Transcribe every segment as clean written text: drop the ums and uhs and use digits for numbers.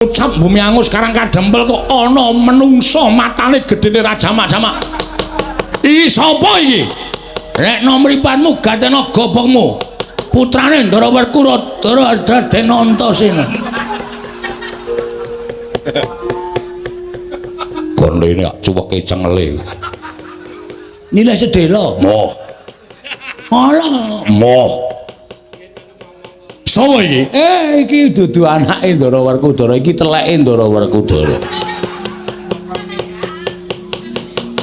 Ucap bumi angus Karang Kadempel kok ana menungsa matane gedene ra jamak-jamak. Iki sapa iki? Lekno mripatmu gatena gobokmu. Putrane Ndara Werkudara Raden Antasena. Gondene cuweke cengele. Nilai sedhela. Moh. Alah, moh. Sapa iki? Iki dudu anake Ndara Werkudara, iki teleke Ndara Werkudara.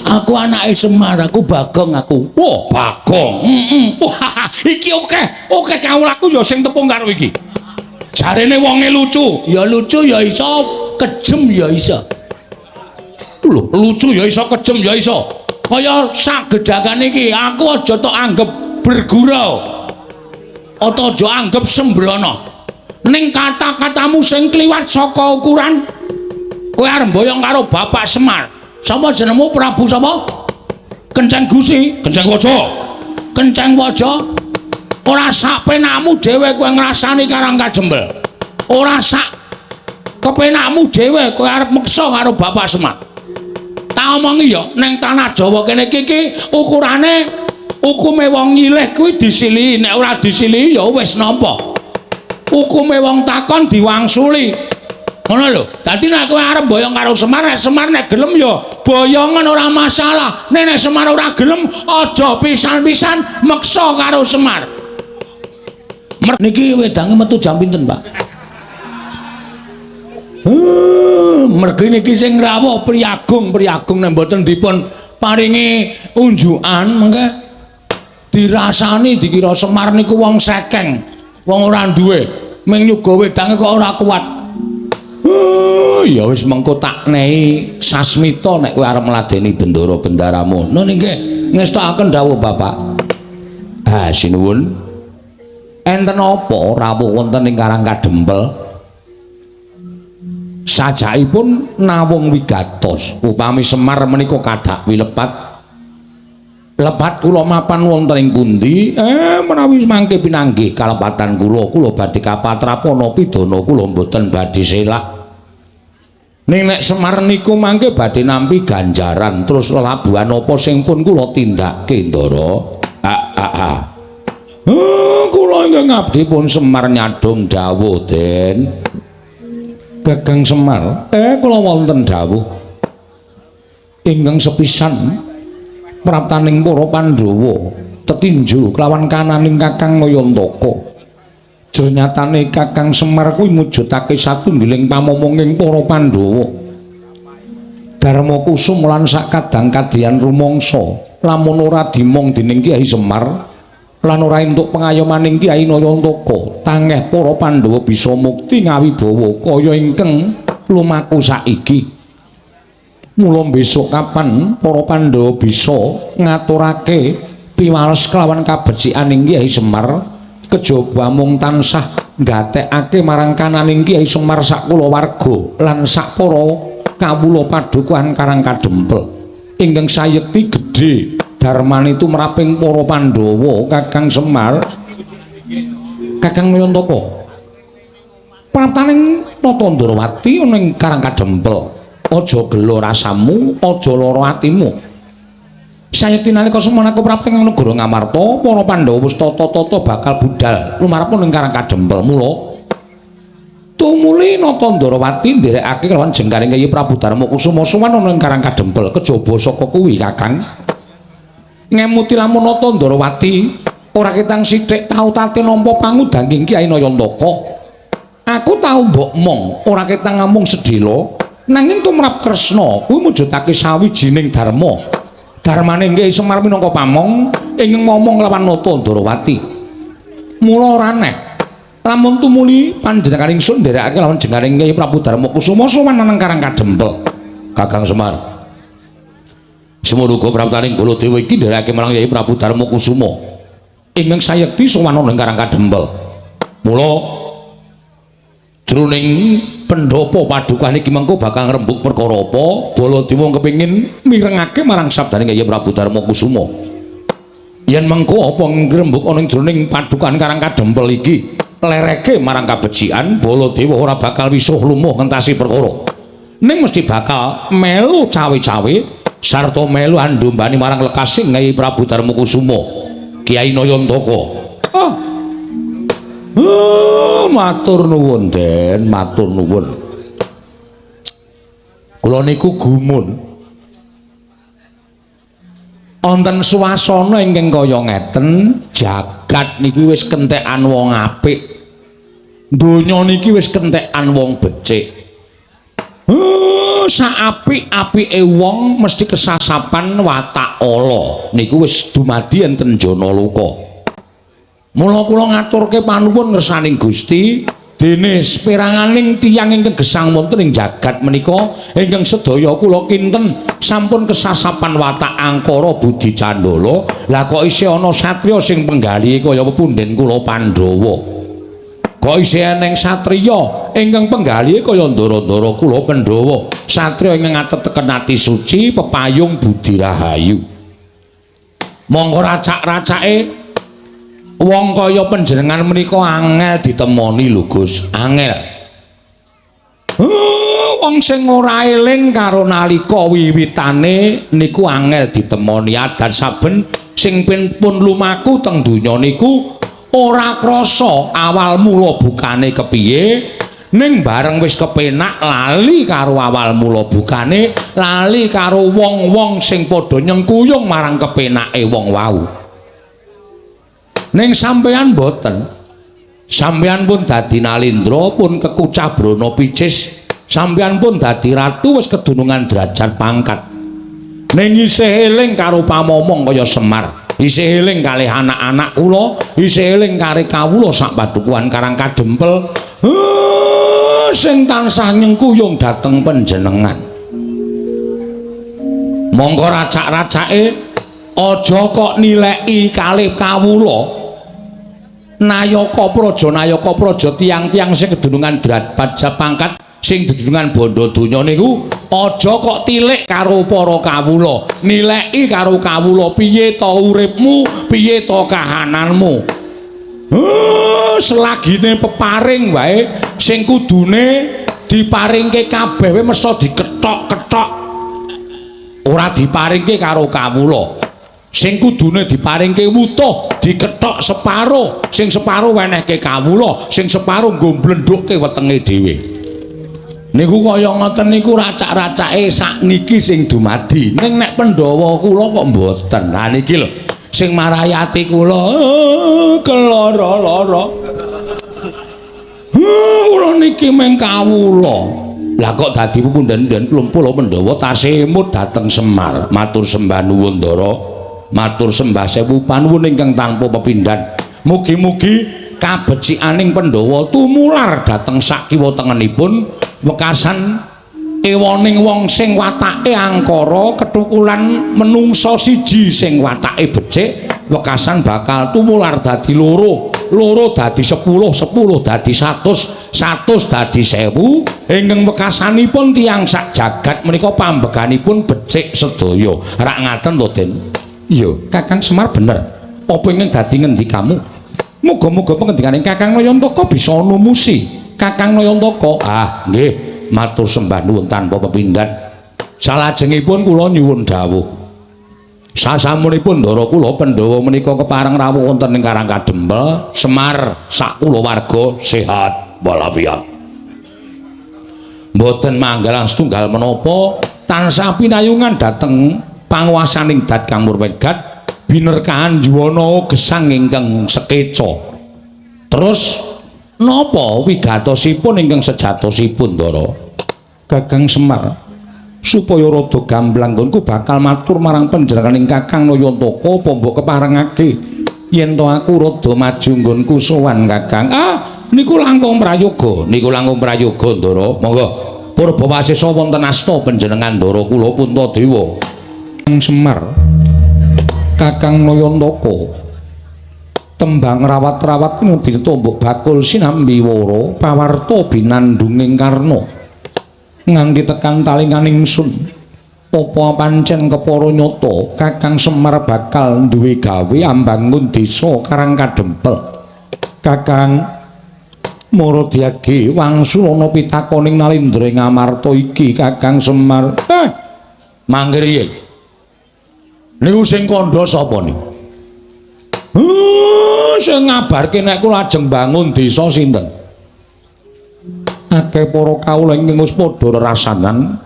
Aku anake Semar, aku Bagong aku. Wah, Bagong. Heeh. Wah, iki akeh, akeh kawulaku ya sing tepung karo iki. Jarene wonge lucu. Ya lucu ya iso, kejem ya iso. Lho, lucu ya iso, kejem ya iso. Kaya sak gedhakan iki, aku aja tok anggep bergurau. Atau aja anggep sembrono. Ning kata-katamu sing kliwat saka ukuran, kowe arep mboyong karo Bapak Semar. Sapa jenengmu Prabu sapa? Kenceng Gusi, Kenceng Waja. Kenceng Waja. Ora sak penakmu dhewe kowe ngrasani Karang Kajembel. Ora sak kepenakmu dhewe kowe arep meksa karo Bapak Semar. Tak omongi ya, ning tanah Jawa kene iki ukurane hukume wong nyilih kuwi disilihi, nek ora disilihi ya wis nampa. Hukume wong takon diwangsuli. Ngono lho. Dadi nek kowe arep boyong karo Semar, nek Semar nek gelem ya boyongan ora masalah. Nek nek Semar ora gelem aja pisan-pisan meksa karo Semar. Niki wedange metu jam pinten, Pak? Mergi niki sing rawuh priyagung, priyagung nek mboten dipun paringi unjukan mengke dirasani dikira Semar niku wong sekeng, wong ora duwe, ming nyuga wedange kok ora kuat. Ya wis mengko tak nehi sasmita nek kowe arep ngladeni bendara bendaramu. Nun inggih ngestokaken dawuh Bapak. Ha sinuwun. Enten apa rawuh wonten ing Karang Kadempel? Sajakipun nawung wigatos upami Semar menika kadak wilepat. Lepat kula mapan wonten ing pundi? Menawi mangke pinanggih kalepatan kula, kula badhe kapatrapana pidana kula mboten badhe selak. Ning nek Semar niku mangke badhe nampi ganjaran terus lelabuhan apa sing pun kula tindakke, Ndara? Kula ingkang abdi pun Semar nyadhong dawuh, Den. Gagang Semar, kula wonten dawuh. Ingkang sepisan praptaning para Pandhawa tetinju kelawan kananing Kakang Nayantaka. Jernyatane Kakang Semar kuwi mujudake satunggiling pamomonging para Pandhawa. Darma kusum lan sakadang kadian rumangsa lamun ora dimong dening Kyai Semar lan ora entuk pengayomaning Kyai Nayantaka, tangeh para Pandhawa bisa mukti ngawibawa kaya ingkang lumaku saiki. Mula besok kapan para Pandhawa bisa ngaturake piwales kelawan kabecikaning Kyai Semar, kejaba mung tansah nggatekake marang kananing Kyai Semar sak kulawarga lan sak para kawula padukuhan Karang Kadempel. Ingkang sayekti gedhe darmane tumraping para Pandhawa Kakang Semar, Kakang Nayantaka. Praptaning Nata Ndrawati ana ing Karang Kadempel. Aja gela rasamu, aja lara atimu. Sayekti nalika semana prapti ing negara Ngamarta, para Pandhawa wis tata-tata bakal budhal lumarep ning Karang Kadempel. Mula tumuli Nata Ndrawati nderekake kelawan jengkaring Kyai Prabu Darma Kusuma sowan ana ing Karang Kadempel. Kejaba saka kuwi Kakang ngemuti lamun Nata Ndrawati ora ketang sithik tau tate nampa pangudanging Kyai Nayantaka. Aku tau mbok mong ora ketang ngamung sedhela. Nanging tumrap Kresna kuwi mujudake sawijining dharma. Dharmane Kyai Semar minangka pamong ingkang momong lawan Nata Ndrawati. Mula ora aneh lamun tumuli panjenengan ingsun nderekake lawan jengkaring Kyai Prabu Darma Kusuma sowan nang Karang Kadempel. Kakang Semar. Semono uga praptaning Baladewa iki nderekake marang Kyai Prabu Darma Kusuma ingkang sayekti sowan nang Karang Kadempel. Mula jroning pendhapa padukan iki mengko bakal ngrembug perkara apa, Baladewa kepengin mirengake marang sabdane Kyai Prabu Darma Kusuma. Yen mengko apa ngrembug ana ing jroning padukan Karang Kadempel iki, lereke marang kabecikan, Baladewa ora bakal wisuh lumuh ngentasi perkara. Ning mesti bakal melu cawe-cawe sarta melu andumbani marang lekasing Kyai Prabu Darmakusuma, Kyai Nayantaka. Ah. Oh, matur nuwun, Den, matur nuwun. Kula niku gumun. Wonten swasana ingkang kaya ngeten, jagat niki wis kentekan wong apik. Donya niki wis kentekan wong becik. Saapik-apike wong mesti kesasapan watak ala. Niku wis dumadi enten Janaloka. Mula kula ngaturke panuwun ngersaning Gusti, dene seperanganing tiyang ingkang gesang wonten ing jagat menika ingkang sedaya kula kinten sampun kesasapan watak angkara budi candala. Lah kok isih ana satriya sing penggalihe kaya pepunden kula Pandhawa? Kok isih eneng satriya ingkang penggalihe kaya ndara-ndara kula Pandhawa, satriya ingkang ateteken ati suci pepayung budi rahayu. Monggo racak-racake wong kaya panjenengan menika angel ditemoni lho Gus, angel. Wong sing ora eling karo nalika wiwitane niku angel ditemoni. Adan saben sing pun lumaku teng donya niku ora krasa awal mula bukane kepiye, ning bareng wis kepenak lali karo awal mula bukane, lali karo wong-wong sing padha nyengkuyung marang kepenake wong wau. Ning sampeyan mboten. Sampeyan pun dadi nalindra, pun kekucah brana picis, sampeyan pun dadi ratu wis kedunungan derajat pangkat. Ning isih eling karo pamomong kaya Semar, isih eling kalih anak-anak kula, isih eling karo kawula sak padukuhan Karang Kadempel, sing tansah nyengkuyung dhateng panjenengan. Monggo racak-racake aja kok nileki kalih kawula. Nayaka praja, nayaka praja, tiyang-tiyang sing kedunungan derajat pangkat, sing dedunungan bondo donya niku aja kok tilik karo para kawula, nileki karo kawula piye to uripmu, piye to kahananmu. Selagine peparing wae sing kudune diparingke kabeh wae mesti dikethok-kethok, ora diparingke karo kawula. Sing kudune diparingke wutuh dikethok separo, sing separo wenehke kawula, sing separo nggo mblendhukke wetenge dhewe. Niku kaya ngoten niku racak-racake sakniki sing dumadi. Ning nek Pandhawa kula kok mboten. Lah niki lho sing marai ati kula keloro-loro. Kula niki mung kawula. Lah kok dadi pepunden-punden klumpul Pandhawa tasih emut dhateng Semar. Matur sembah nuwun Ndara. Matur sembah sewu panuwun ingkang tanpa pepindhan. Mugi-mugi kabecikaning Pandhawa tumular dhateng sak kiwa tengenipun wekasan ewoning wong sing watake angkara kethukulan menungsa siji sing watake becik, wekasan bakal tumular dadi loro, loro dadi 10, 10 dadi 100, 100 dadi 1000, ingkang wekasanipun tiyang sak jagat menika pambeganipun becik sedaya. Rak ngaten to, Den? Iya, Kakang Semar bener. Apa ingkang dadi ngendikamu? Muga-muga pengendikaning Kakang Nayantaka bisa numusi. Kakang Nayantaka, ah nggih, matur sembah nuwun tanpa pepindhan. Salajengipun kula nyuwun dawuh. Sasampunipun ndara kula Pandhawa menika kepareng rawuh wonten ing Karang Kadempel, Semar sak kulawarga sehat walafiat. Mboten manggalan setunggal menapa, tansah pinayungan dhateng panguwasaning Dat Kang Murwegat binerkahan yuwana gesang ingkang sekeca. Terus napa wigatosipun ingkang sejatosipun, Ndara? Kakang Semar, supaya rada gamblang nggonku bakal matur marang panjenenganing Kakang Nayantaka apa mbok keparengake yen to aku rada maju nggonku sowan Kakang. Ah, niku langkung prayoga, niku langkung prayoga, Ndara. Monggo purbawasesa wonten asta panjenengan Ndara kula Puntadewa. Semar, Kakang Nayantaka, tembang rawat-rawat ngubita mbok bakul sinambi wara pawarta binandunging karna nganti tekan talingan ingsun. Apa pancen kepara nyata Kakang Semar bakal duwe gawe ambangun desa Karang Kadempel? Kakang Maradiage wangsulana pitakoning Nalindra ing Amarta iki Kakang Semar. Mangke riyin. Niku sing kandha sapa niku? Sing ngabarke nek kula ajeng bangun desa sinten? Akeh para kawula ingkang wis padha rerasanan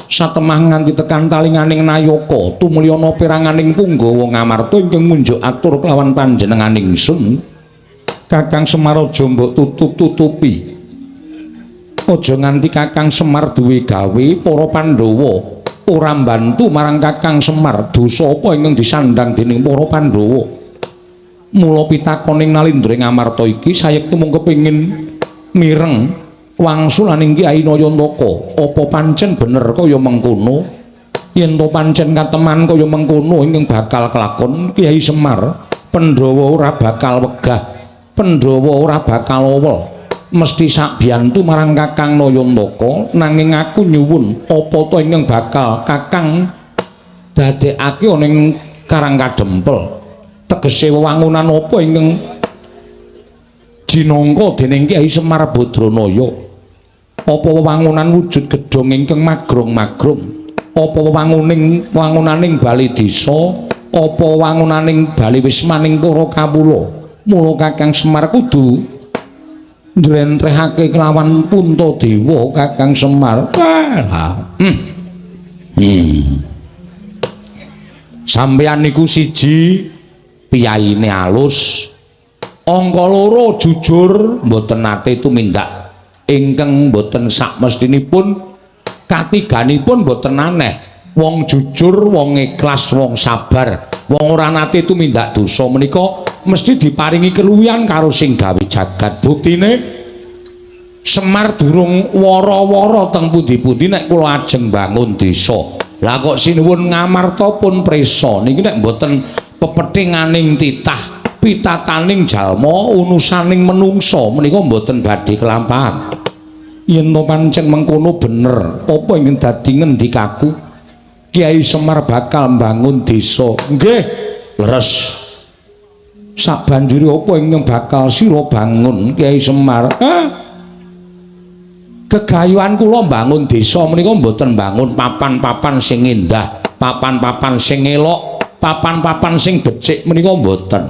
satemah nganti tekan talinganing nayaka tumuli ana peranganing punggawa Ngamarta ingkang munjuk atur kelawan panjenenganing sun. Kakang Semar aja mbok tutup-tutupi. Aja nganti Kakang Semar duwe gawe para Pandhawa ora mbantu marang Kakang Semar, dosa apa ingkang disandhang dening para Pandhawa. Mula pitakoning Nalindra ing Amarta iki sayekti mung kepengin mireng wangsulaning Kyai Nayantaka. Apa pancen bener kaya mengkono? Yen to pancen kateman kaya mengkono ingkang bakal kelakon Kyai Semar, Pandhawa ora bakal wegah, Pandhawa ora bakal owel, mesti sakbiyantu marang Kakang Nayantaka. Nanging aku nyuwun apa to ingkang bakal Kakang dadekake ana ing Karang Kadempel? Tegese wewangunan apa ingkang jinangka dening Kyai Semar Badranaya? Apa wewangunan wujud gedhong ingkang magrong-magrong? Apa wewangunaning bale desa? Apa wangunaning bale wismaning para kawula? Mula Kakang Semar kudu njlentrehake kelawan Puntadewa Kakang Semar. Sampeyan niku siji piyaine alus, angka loro jujur, mboten nate tumindak ingkang mboten sakmestinipun, katiganipun mboten aneh. Wong jujur, wong ikhlas, wong sabar, wong ora nate tumindak dosa menika mesti diparingi keluwihan karo sing gawe jagat. Buktine Semar durung wara-wara teng pundi-pundi nek kula ajeng bangun desa. Lah kok sinuwun Ngamarta pun prisa niki nek mboten pepethinganing titah, pitataning jalma, unusaning menungsa menika mboten badhe kelampahan. Yen to pancen mengkono bener, apa ingkang dadi ngendikaku? Kyai Semar bakal mbangun desa. Nggih, leres. Sabanjure apa ingkang bakal sira bangun Kyai Semar? Gegayuhan kula mbangun desa menika mboten mbangun papan-papan sing endah, papan-papan sing elok, papan-papan sing becik menika mboten.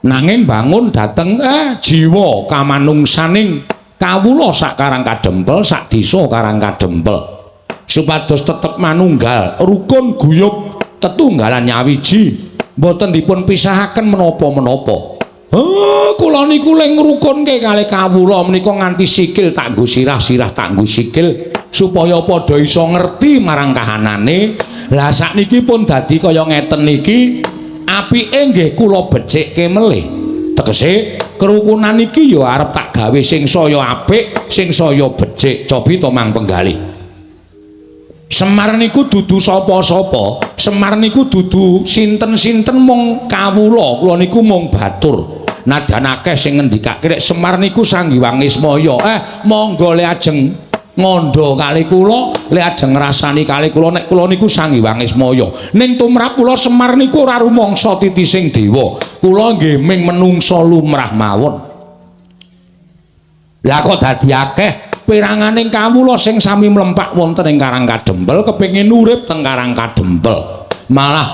Nanging bangun dhateng jiwa kamanungsaning kawula sak Karang Kadempel, sak desa Karang Kadempel. Supados tetep manunggal, rukun guyub, tetunggalan nyawiji, mboten dipun pisahaken menapa-menapa. Kula niku le ngrukunke kalih kawula menika nganti sikil tak nggo sirah, sirah tak nggo sikil supaya padha iso ngerti marang kahanane. Lah sakniki pun dadi kaya ngeten niki, apike nggih kula becikke melih. Tegese kerukunan iki ya arep tak gawe sing saya apik, sing saya becik. Cobi to Mang Penggalih. Semar niku dudu sapa-sapa, Semar niku dudu sinten-sinten, mung kawula, kula niku mung batur. Nadyan akeh sing ngendikake nek Semar niku Sang Hyang Ismaya. Monggo le ajeng ngandha kali kula, le ajeng ngrasani kali kula nek kula niku Sang Hyang Ismaya. Ning tumrap kula Semar niku ora rumangsa titising dewa. Kula nggih ming menungsa lumrah mawon. Lah kok dadi akeh peranganing kawula sing sami mlempak wonten ing Karang Kadempel kepengin urip teng Karang Kadempel. Malah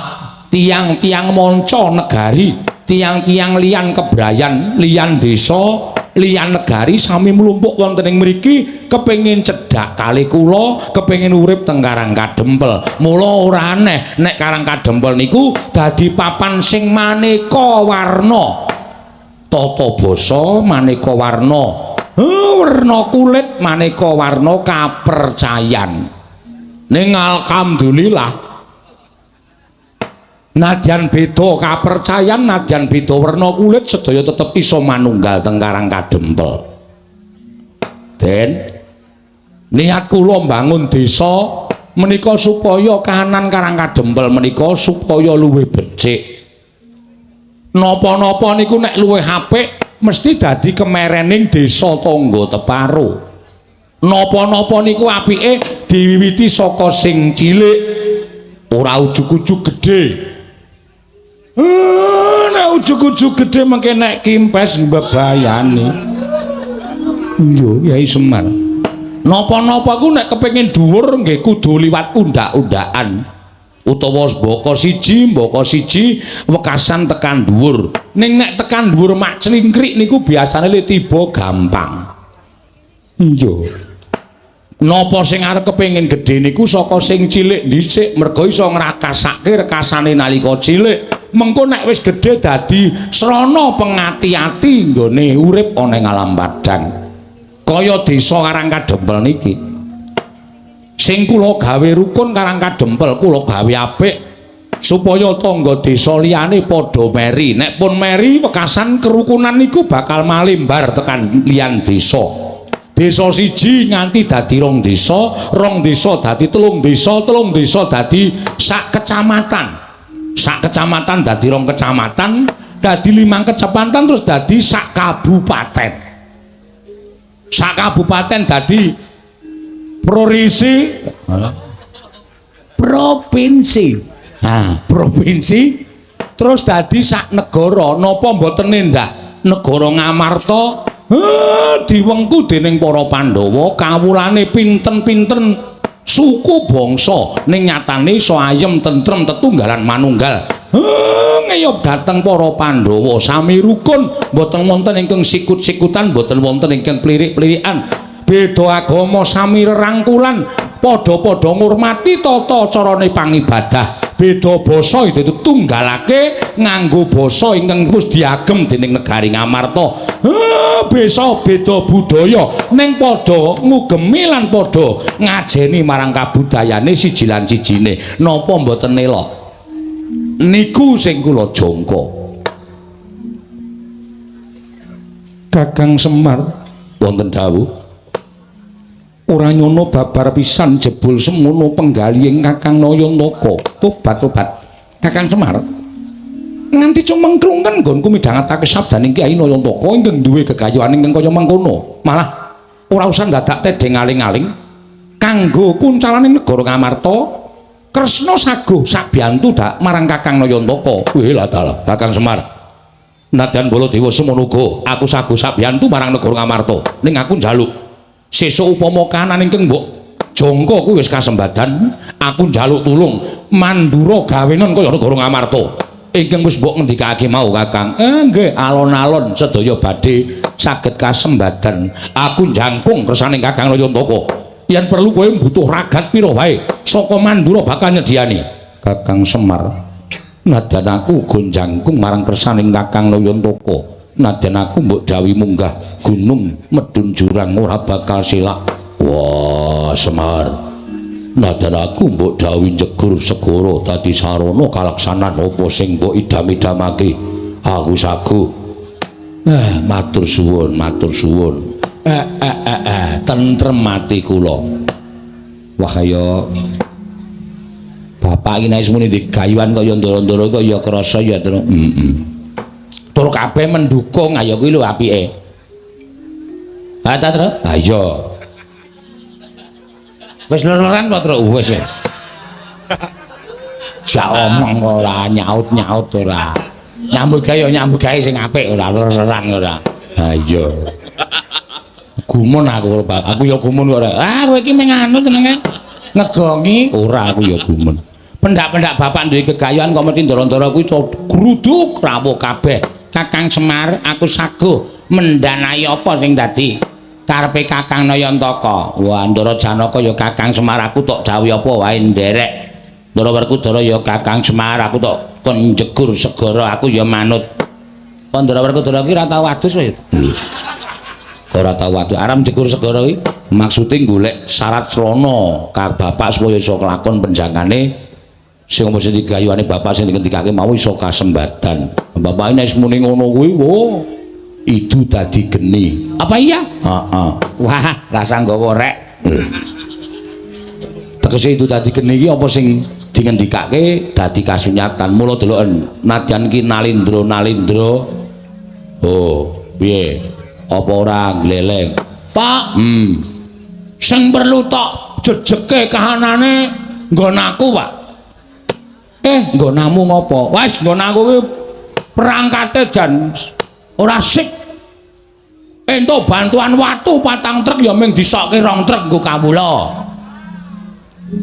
tiang-tiang manca negari, tiang-tiang liyan kebrayan, liyan desa, liyan negari sami mlumpuk wonten ing mriki kepengin cedhak kali kula, kepengin urip teng Karang Kadempel. Mula ora aneh nek Karang Kadempel niku dadi papan sing maneka warna. Tata basa maneka warna, werna kulit maneka warna kapercayan. Ning alhamdulillah nadyan beda kapercayan, nadyan beda werna kulit, sedaya tetep iso manunggal teng Karang Kadempel. Den niat kula mbangun desa menika supaya kahanan Karang Kadempel menika supaya luwih becik. Napa-napa niku nek luwih apik mesti dadi kemerening desa tangga teparo. Napa-napa niku apike diwiwiti saka sing cilik, ora ujug-ujug gedhe. Nek ujug-ujug gedhe mengke nek kimpes mbebayani. Iya, Yai Semar. Napa-napa ku nek kepengin dhuwur nggih kudu liwat undak-undakan. Utawa mbaka siji wekasan tekan dhuwur. Ning nek tekan dhuwur mak clingkrik niku biasane le tiba gampang. Iya. Napa sing arep kepengin gedhe niku saka sing cilik dhisik, merga iso ngrakasake rekasane nalika cilik. Mengko nek wis gedhe dadi srana pengati-ati nggone urip ana ing alam padhang. Kaya desa Karang Kadempel niki. Sing kula gawe rukun Karang Kadempel, kula gawe apik supaya tangga desa liyane padha meri. Nek pun meri wekasan kerukunan niku bakal malimbar tekan liyan desa. Desa siji nganti dadi rong desa, rong desa dadi telung desa, telung desa dadi sak kecamatan. Sak kecamatan dadi rong kecamatan, dadi 5 kecamatan terus dadi sak kabupaten. Sak kabupaten dadi provinsi, provinsi. Nah, provinsi terus dadi sak negara. Napa mboten endah negara Ngamarta diwengku dening para Pandhawa, kawulane pinten-pinten suku bangsa ning nyatane iso ayem tentrem tetunggalan manunggal. Ngeyop dhateng para Pandhawa sami rukun, mboten wonten ingkang sikut-sikutan, mboten wonten ingkang plirik-plirikan. Beda agama sami rerangkulan, padha-padha ngurmati tata carane pangibadah. Beda basa itu ditunggalake nganggo basa ingkang wis diagem dening negari Ngamarta. Besa beda budaya ning padha ngugemi lan padha ngajeni marang kabudayane siji lan sijine. Napa mboten elok? Niku sing kula jangka. Kakang Semar wonten dawuh. Ora nyono babar pisan jebul semono penggalihing Kakang Nayantaka. Tobat-tobat. Kakang Semar nganti cumengklungen nggonku midhangetake sabdaning Kyai Nayantaka ingkang duwe gegayuhan ingkang kaya mangkono. Malah ora usah dadak tedheng aling-aling kanggo kuncalane negara Ngamarta. Kresna saguh sabiyantu dak marang Kakang Nayantaka. Wih lah dalah Kakang Semar. Nadyan Baladewa semono uga aku saguh sabiyantu marang negara Ngamarta. Ning aku njaluk sesuk upama kanan ingkang mbok jangka kuwi wis kasembadan, aku njaluk tulung mandura gawenon kaya negara Ngamarta ingkang wis mbok ngendikake mau Kakang. Nggih, alon-alon sedaya badhe saged kasembadan. Aku jangkung kersane Kakang Nayantaka. Yen perlu kowe butuh ragat pira wae saka Mandura bakal nyediani. Kakang Semar, nadyan aku uga jangkung marang kersaning Kakang Nayantaka. Nadyan aku mbok dawuhi munggah gunung medhun jurang ora bakal selak. Wah, Semar, nadyan aku mbok dawuhi njegur segara dadi sarana kalaksanan apa sing mbok idam-idamake, aku saguh. Matur suwun, matur suwun. Tentrem ati kula. Wah kaya bapak iki nek muni digayuhan kaya ndara-ndara kaya ya krasa ya, Tru. Heeh. Tur kabeh mendukung, ayo kuwi lho apike. Ha ta, Tru? Ha iya. Wis ler-leran apa, Tru? Wis. Jak omong ora nyaut-nyaut ora. Nyambut gawe ya nyambut gawe sing apik ora ler-leran ora. Ha iya. Gumun aku karo bapak. Aku ya gumun kok ora. Ah kowe iki mung anu jenenge ngegongi ora, aku ya gumun. Pendak-pendak bapak duwe gegayuhan kok mesti ndara-ndara kuwi gruduk rawuh kabeh. Kakang Semar, aku saguh mendanai apa sing dadi karepe Kakang Nayantaka. Wah, Ndara Janaka ya Kakang Semar aku tok dawuhi apa wae nderek. Ndara Werkudara ya Kakang Semar aku tok kon njegur segara aku ya manut. Kok Ndara Werkudara ki ora tau adus kowe? Ora tau adus. Arep njegur segara kuwi maksude golek syarat srana ka bapak supaya iso kelakon penjangkane sing mesti digayuhane bapak sing dikendikake mau iso kasembadan. Bapak nek muni ngono kuwi, wo idu dadi geni. Apa iya? Heeh. Wah, rasa nggawa rek. Tegese itu dadi geni iki apa sing dingendikake dadi kasunyatan. Mula deloken nadyan ki nalindra-nalindra. Oh, piye? Apa ora gleleng? Pak, Sing perlu tok jejeke kahanane nggon aku, Pak. Nggonamu ngopo? Wes nggon aku ki perangkate jan ora sip. Entuk bantuan watu 4 truk ya mung disokke 2 truk nggo kawula.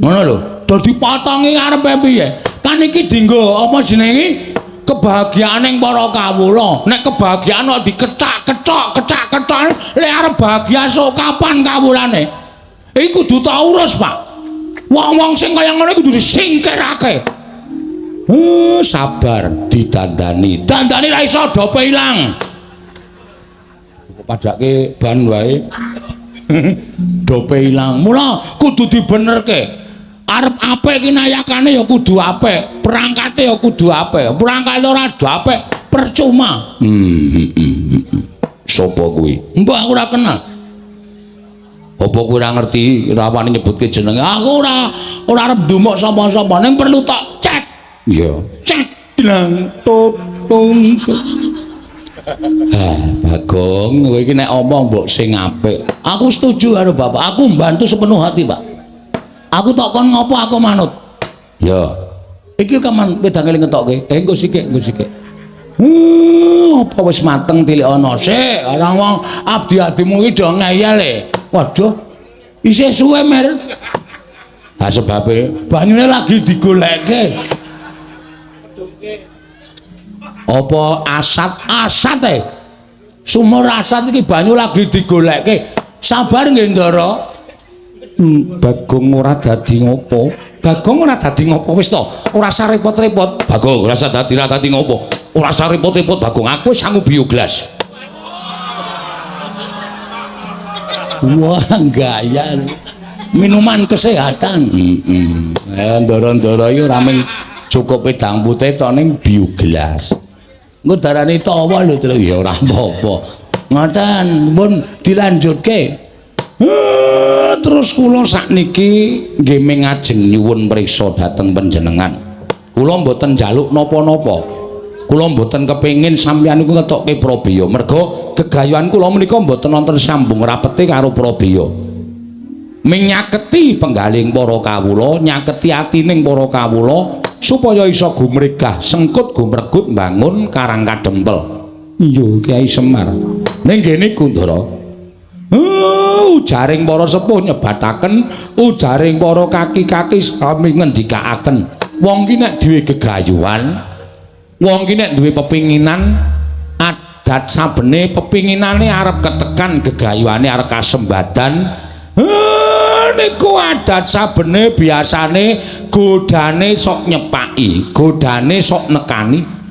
Ngono lho. Dadi potonge arepe piye? Kan iki dienggo apa jenenge? Kebahagiaaning para kawula. Nek kebahagiaan kok dikecak-kecok, kecak-kecok, lek arep bahagia sok kapan kawulane? Iki kudu tak urus, Pak. Wong-wong sing kaya ngono kudu disingkirake. Sabar didandani. Dandani ra iso dope ilang. Padake ban wae. Dope ilang. Mula kudu dibenerke. Arep apik iki nayakane ya kudu apik, perangkate ya kudu apik. Perangkate ora apik percuma. Sopo kuwi? Mbah aku ora kenal. Apa kowe ora ngerti ora wani nyebutke jenenge? Aku ora arep ndumuk sapa-sapa, ning perlu tak cek. Iya. Cek dlang tutung. Ah, Bagong, kowe iki nek omong mbok sing apik. Aku setuju karo Bapak. Aku mbantu sepenuh hati, Pak. Aku tok kon ngopo aku manut. Ya. Iki kaman wedange ngetokke. Engko sikik, engko sikik. Apa wis mateng tilik ana sik. Ora wong abdi-abdimu iki do ngeyel e. Waduh. Isih suwe, Mer. Ha sebabe banyune lagi digolekke. Apa asat? Asat e. Sumur asat iki banyu lagi digolekke. Sabar nggih, Ndara. Bagong ora dadi ngopo. Bagong ora dadi ngopo wis to. Ora usah repot-repot. Bagong ora usah dadi ora dadi ngopo. Ora usah repot-repot Bagong. Aku wis sangu bioglas. Wah, gaya. Minuman kesehatan. Heeh. Ndara-ndara iki ora mung cukup wedang putih to ning bioglas. Engko darane tawa lho, Tru. Ya ora apa-apa. Ngoten, pun dilanjutke. Terus kula sakniki nggih mengajeng nyuwun priksa dhateng panjenengan. Kula mboten njaluk napa-napa. Kula mboten kepengin sampeyan niku ngetokke prabeya. Merga gegayuhan kula menika mboten wonten sambung rapete karo prabeya. Minyaketi penggaling para kawula, nyaketi atining para kawula supaya iso gumregah, sengkut gumregut mbangun Karang Kadempel. Iya, Kyai Semar. Ning kene niku, Ndara. Ujaring para sepuh nyebataken, ujaring para kaki-kaki sami ngendikaaken. Wong ki nek duwe gegayuhan, wong ki nek duwe pepinginan, adat sabene pepinginane arep ketekan, gegayuhane arep kasembadan. Niku adat sabene biasane godane sok nyepaki, godane sok nekani.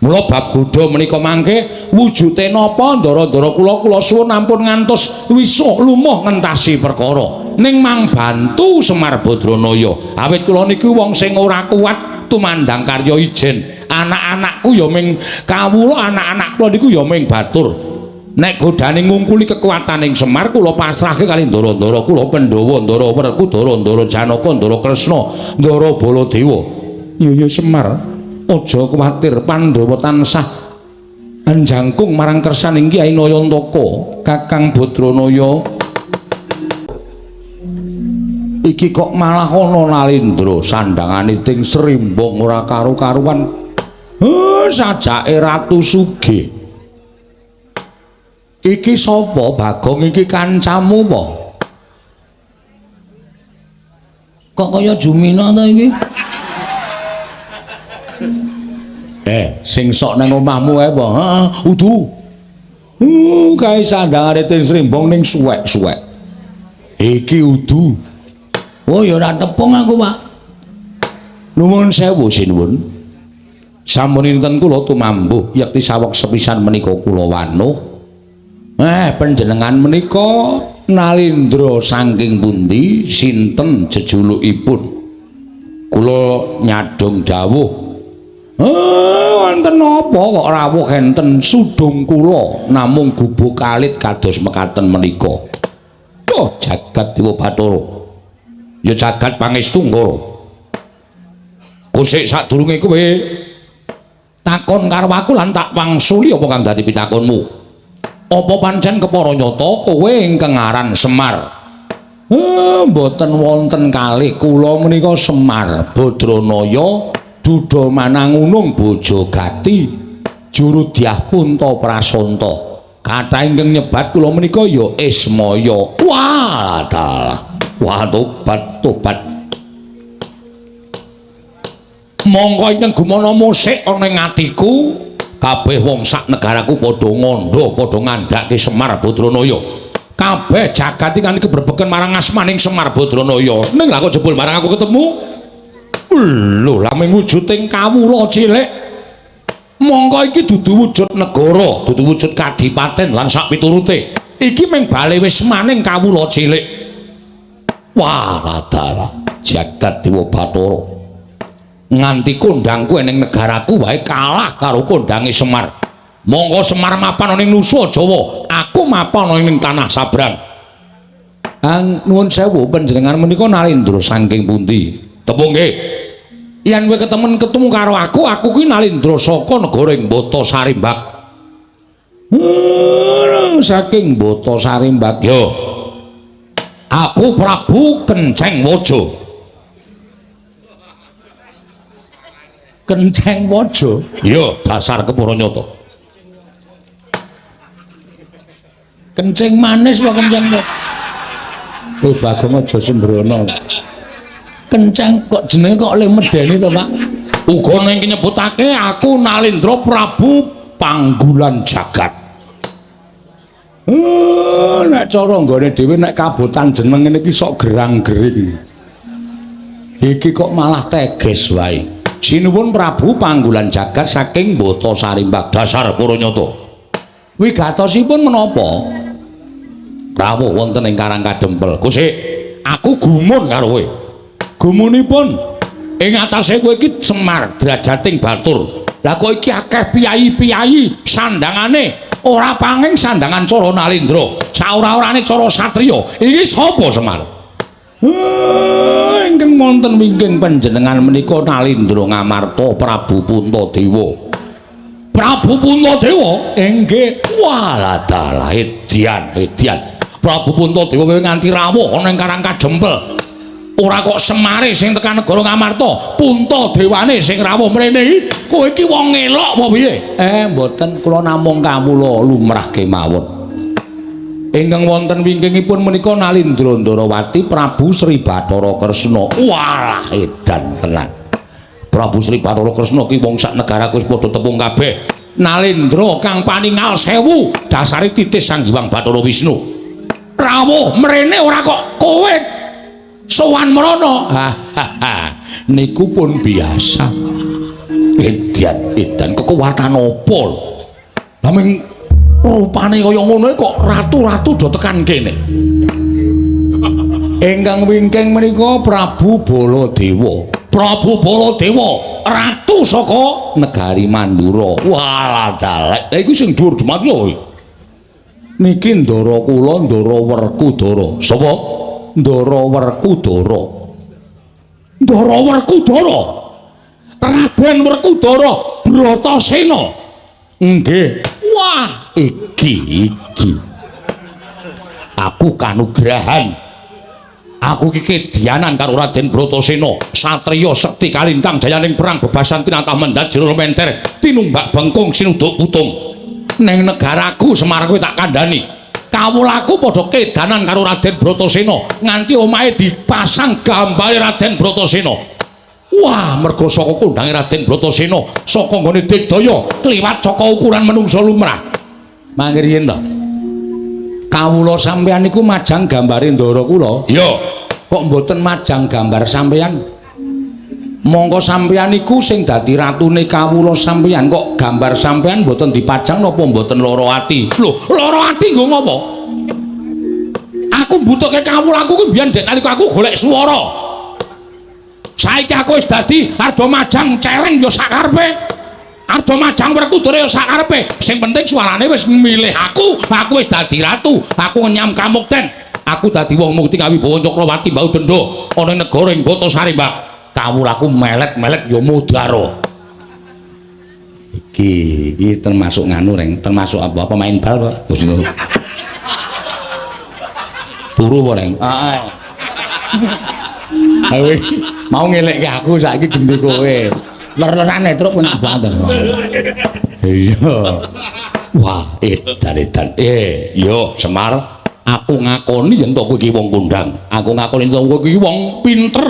Mula bab godha menika mangke wujude napa ndara-ndara kula kula suwun ampun ngantos wisuh lumuh ngentasi perkara. Ning mang bantu Semar Badranaya. Awit kula niku wong sing ora kuat tumandang karya ijen. Anak-anakku ya ming kawula, anak-anak kula niku ya ming batur. Nek godane ngungkuli kekuataning Semar kula pasrahke kali ndara-ndara kula Pandhawa, Ndara Werkudara, Ndara Janaka, Ndara Kresna, Ndara Baladewa. Iya ya Semar. Aja kuwatir, Pandhawa tansah anjangkung marang kersaning Kyai Nayantaka, Kakang Badranaya. Iki kok malah ana Nalendra sandangane ting srimbong ora karu-karuan. Sajake Ratu Sugih. Iki sapa Bagong iki kancamu apa? Kok kaya Jumina ta iki? Sing sok nang omahmu ae apa? Heeh, udu. Kae sandangane ting srimbong ning suwek-suwek. Iki udu. Oh, ya ora tepung aku, Pak. Nuwun sewu sinuwun. Sampun inten kula tumambuh yekti saweg sepisan menika kula wanuh. Panjenengan menika Nalendra saking pundi, sinten jejulukipun? Kula nyadhong dawuh. Wonten napa kok rawuh enten sudung kula namung gubuk alit kados mekaten menika. Oh, jagat Dewa Bathara. Ya jagat pangestu Ngara. Kusik sadurunge kowe takon karo aku lan tak wangsuli apa kang dadi pitakonmu. Apa pancen kepara nyata kowe ingkang aran Semar? Mboten wonten kalih kula menika Semar Badranaya Duda Manangunung Bojo Gati Juru Dyah Punta Prasanta. Kathah ingkang nyebat kula menika ya Ismaya. Wah, dalah. Wah, tobat, tobat. Mongko ingkang gumana musik ana ing atiku, kabeh wong sak negaraku padha ngandha, padha ngandhake Semar Badranaya. Kabeh jagat iki nganti kebrebegen marang asmaning Semar Badranaya. Ning lha kok jebul marang aku ketemu? Lho, lah mung wujuding kawula cilik. Mongko iki dudu wujud negara, dudu wujud kadipaten lan sak piturute. Iki mung bale wismaning kawula cilik. Wah, dalah jagat Dewa Bathara. Nganti kondangku ning negaraku wae kalah karo kondange Semar. Mongko Semar mapan ana ing Nusa Jawa, aku mapan ana ing tanah Sabrang. Ang nuwun sewu, panjenengan menika Nalindra saking pundi? Tepung nggih. Yen kowe ketemen ketemu karo aku, aku kuwi Nalindra saka negara ing Bata Sarimbak. Saking Bata Sarimbak. Yo. Aku Prabu Kenceng Waja. Kenceng Waja? Iya, dasar kepara nyata. Kencing manis wae kenceng kok. Oh, Bagong aja sembrono. Kenceng kok jenenge kok le medeni to, Pak? Uga ning nyebutake aku Nalindra Prabu Panggulan Jagat. Nek cara nggone dhewe nek kabotan jeneng ngene iki sok gerang-gering. Iki kok malah teges wae. Sinuwun Prabu Panggulan Jagat saking Bata Sarimbak, dasar para nyata. Wigatosipun menapa? Rawuh wonten ing Karang Kadempel. Kusik, aku gumun karo kowe. Gumunipun ing atase kowe iki Semar drajating batur. Lah kok iki akeh piyayi-piyayi sandangane ora panging sandangan cara Nalindra, saora-orane cara satriya. Iki sapa Semar? Ingkang wonten wingking panjenengan menika Nalindra Ngamarta Prabu Puntadewa. Prabu Puntadewa? Inggih. Walah dalah edian, edian. Prabu Puntadewa kowe nganti rawuh ana ing Karang Kadempel. Ora kok Semare sing tekan negara Ngamarta, Puntadewane sing rawuh mrene iki. Kowe iki wong ngelok apa piye? Mboten, kula namung kawula lumrah kemawon. Ingkang wonten wingkingipun menika Nalindra Ndarawati Prabu Sri Bathara Kresna. Walah edan tenan. Prabu Sri Bathara Kresna ki wong sak negaraku wis padha tepung kabeh. Nalindra kang paningal sewu dasare titis Sang Hyang Bathara Wisnu. Rawuh mrene ora kok kowe sowan mrono. Niku pun biasa. Edan edan kekuatan apa lho? Lah ming rupane kaya ngono kok ratu-ratu do tekan kene. Ingkang wingking menika Prabu Baladewa. Prabu Baladewa, ratu saka negari Mandura. Walah dalek. Lah iku sing dhuwur dhumat kuwi. Niki ndara kula Ndara Werkudara. Sapa? Ndara Werkudara. Ndara Werkudara. Raden Werkudara Bratasena. Nggih. Wah, iki iki. Aku kanugrahan. Aku iki kedianan karo Raden Bratasena, satriya sekti kalintang jayaning perang bebasan tinatah mendhat jero menter, tinumbak bengkung sinuduk putung. Neng negaraku Semar kowe tak kandhani. Kawulaku padha kedanan karo Raden Bratasena, nganti omahe dipasang gambare Raden Bratasena. Wah, mergo saka kondange Raden Bratasena, saka nggone digdaya kliwat saka ukuran menungsa lumrah. Mangke riyen to. Kawula sampeyan niku majang gambare ndara kula. Iya. Kok mboten majang gambar sampeyan? Mongko sampeyan niku sing dadi ratune kawula sampeyan, kok gambar sampeyan mboten dipajang napa mboten lara ati? Lho, lara ati nggo ngopo? Aku mbutuhke kawulaku kuwi biyen dek nalika aku golek swara. Saiki aku wis dadi ardo majang cereng ya sakarepe. Ardo majang Werkudara ya sakarepe. Sing penting suarane wis milih aku, aku wis dadi ratu, aku ngenyam kamukten. Aku dadi wong mukti kawibawa Cakrawati mbau denda ana ing negara ing Bata Sarimbak. Kawulaku melek-melek ya mudara. Iki iki termasuk nganu reng, termasuk apa pemain bal, Pak? Turu apa reng? Heeh. Mau ngelekke aku saiki genti kowe. Ler-lerane truk enak banget. Iya. Wah, edan edan. Yo Semar, aku ngakoni yen to kowe iki wong kondang. Aku ngakoni yen to kowe iki wong pinter.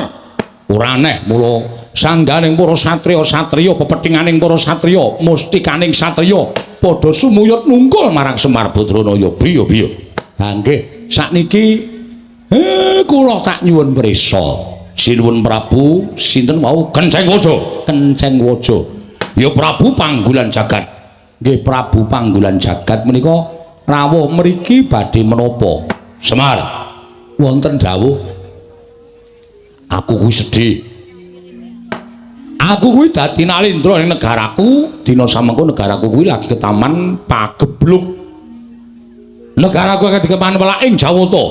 Ora aneh mula sangganing para satriya-satriya, pepethinganing para satriya, mustikaning satriya padha sumuyut nungkul marang Semar Badranaya. Biyo biyo. Ha nggih, sakniki kula tak nyuwun prisa. Sinuwun Prabu sinten wau? Kenceng Waja. Kenceng Waja. Ya Prabu Panggulan Jagat. Nggih Prabu Panggulan Jagat menika rawuh mriki badhe menapa? Semar, wonten dawuh. Aku kuwi sedih. Aku kuwi dadi nalendra ning negaraku, dina samengko negaraku kuwi lagi ketaman pagebluk. Negaraku akeh dikeman welaking Jawata.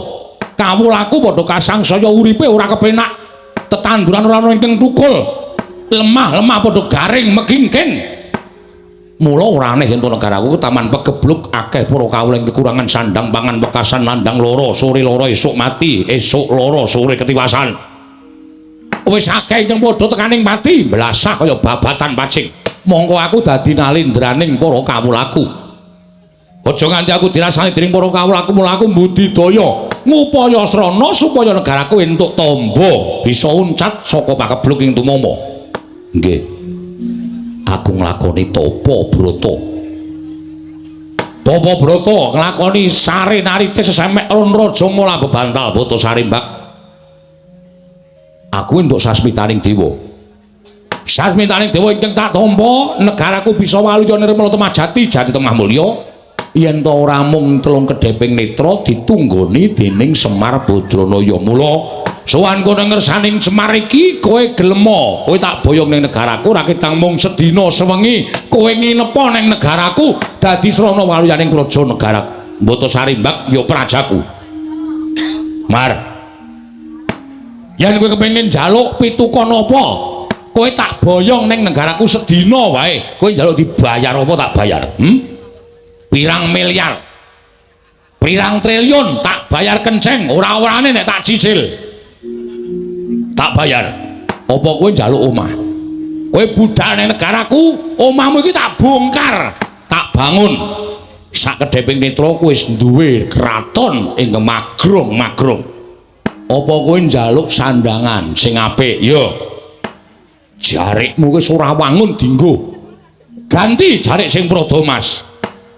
Kawulaku padha kasangsaya uripe ora kepenak. Tetanduran ora ana ingkang tukul. Lemah-lemah padha garing megingking. Mula ora aneh yen negaraku ketaman pegebluk akeh para kawula ing kekurangan sandang pangan wekasan nandang lara, sore lara esuk mati, esuk lara sore ketiwasan. Wis akeh ingkang padha tekaning pati, blasah kaya babatan pacing. Mongko aku dadi nalendraning para kawulaku. Aja nganti aku dirasani dening para kawulaku, mula aku mbudidaya ngupaya srana supaya negaraku entuk tamba bisa uncat saka pagebluk ing tumama. Nggih. Aku nglakoni tapa brata. Tapa brata nglakoni sare narite sesemek ron raja mula bebantal bata sarimbak. Aku entuk sasmitaning dewa. Sasmitaning dewa ingkang tak tampa, negaraku bisa waluya nirmala temah jati jati temah mulya. Yen ta ora mung telung kedheping netra ditunggoni dening Semar Badranaya. Mula sowan kono ngersaning Semar iki kowe gelema, kowe tak boyong ning negaraku ora ketang mung sedina sewengi kowe nginepa ning negaraku dadi srana waluyaning praja negara Mbata Sarimbak ya prajaku. Mar, yen kowe kepengin njaluk pitukon apa, kowe tak boyong ning negaraku sedina wae, kowe njaluk dibayar apa tak bayar? Pirang miliar, pirang triliun tak bayar kenceng, ora-orane nek tak cicil tak bayar. Apa kowe njaluk omah? Kowe budal ning negaraku, omahmu iki tak bongkar, tak bangun. Sak kedheping netra kowe wis duwe kraton ing magrong-magrong. Apa kowe njaluk sandangan sing apik? Ya. Jarikmu wis ora wangun dinggo. Ganti jarik sing prada mas.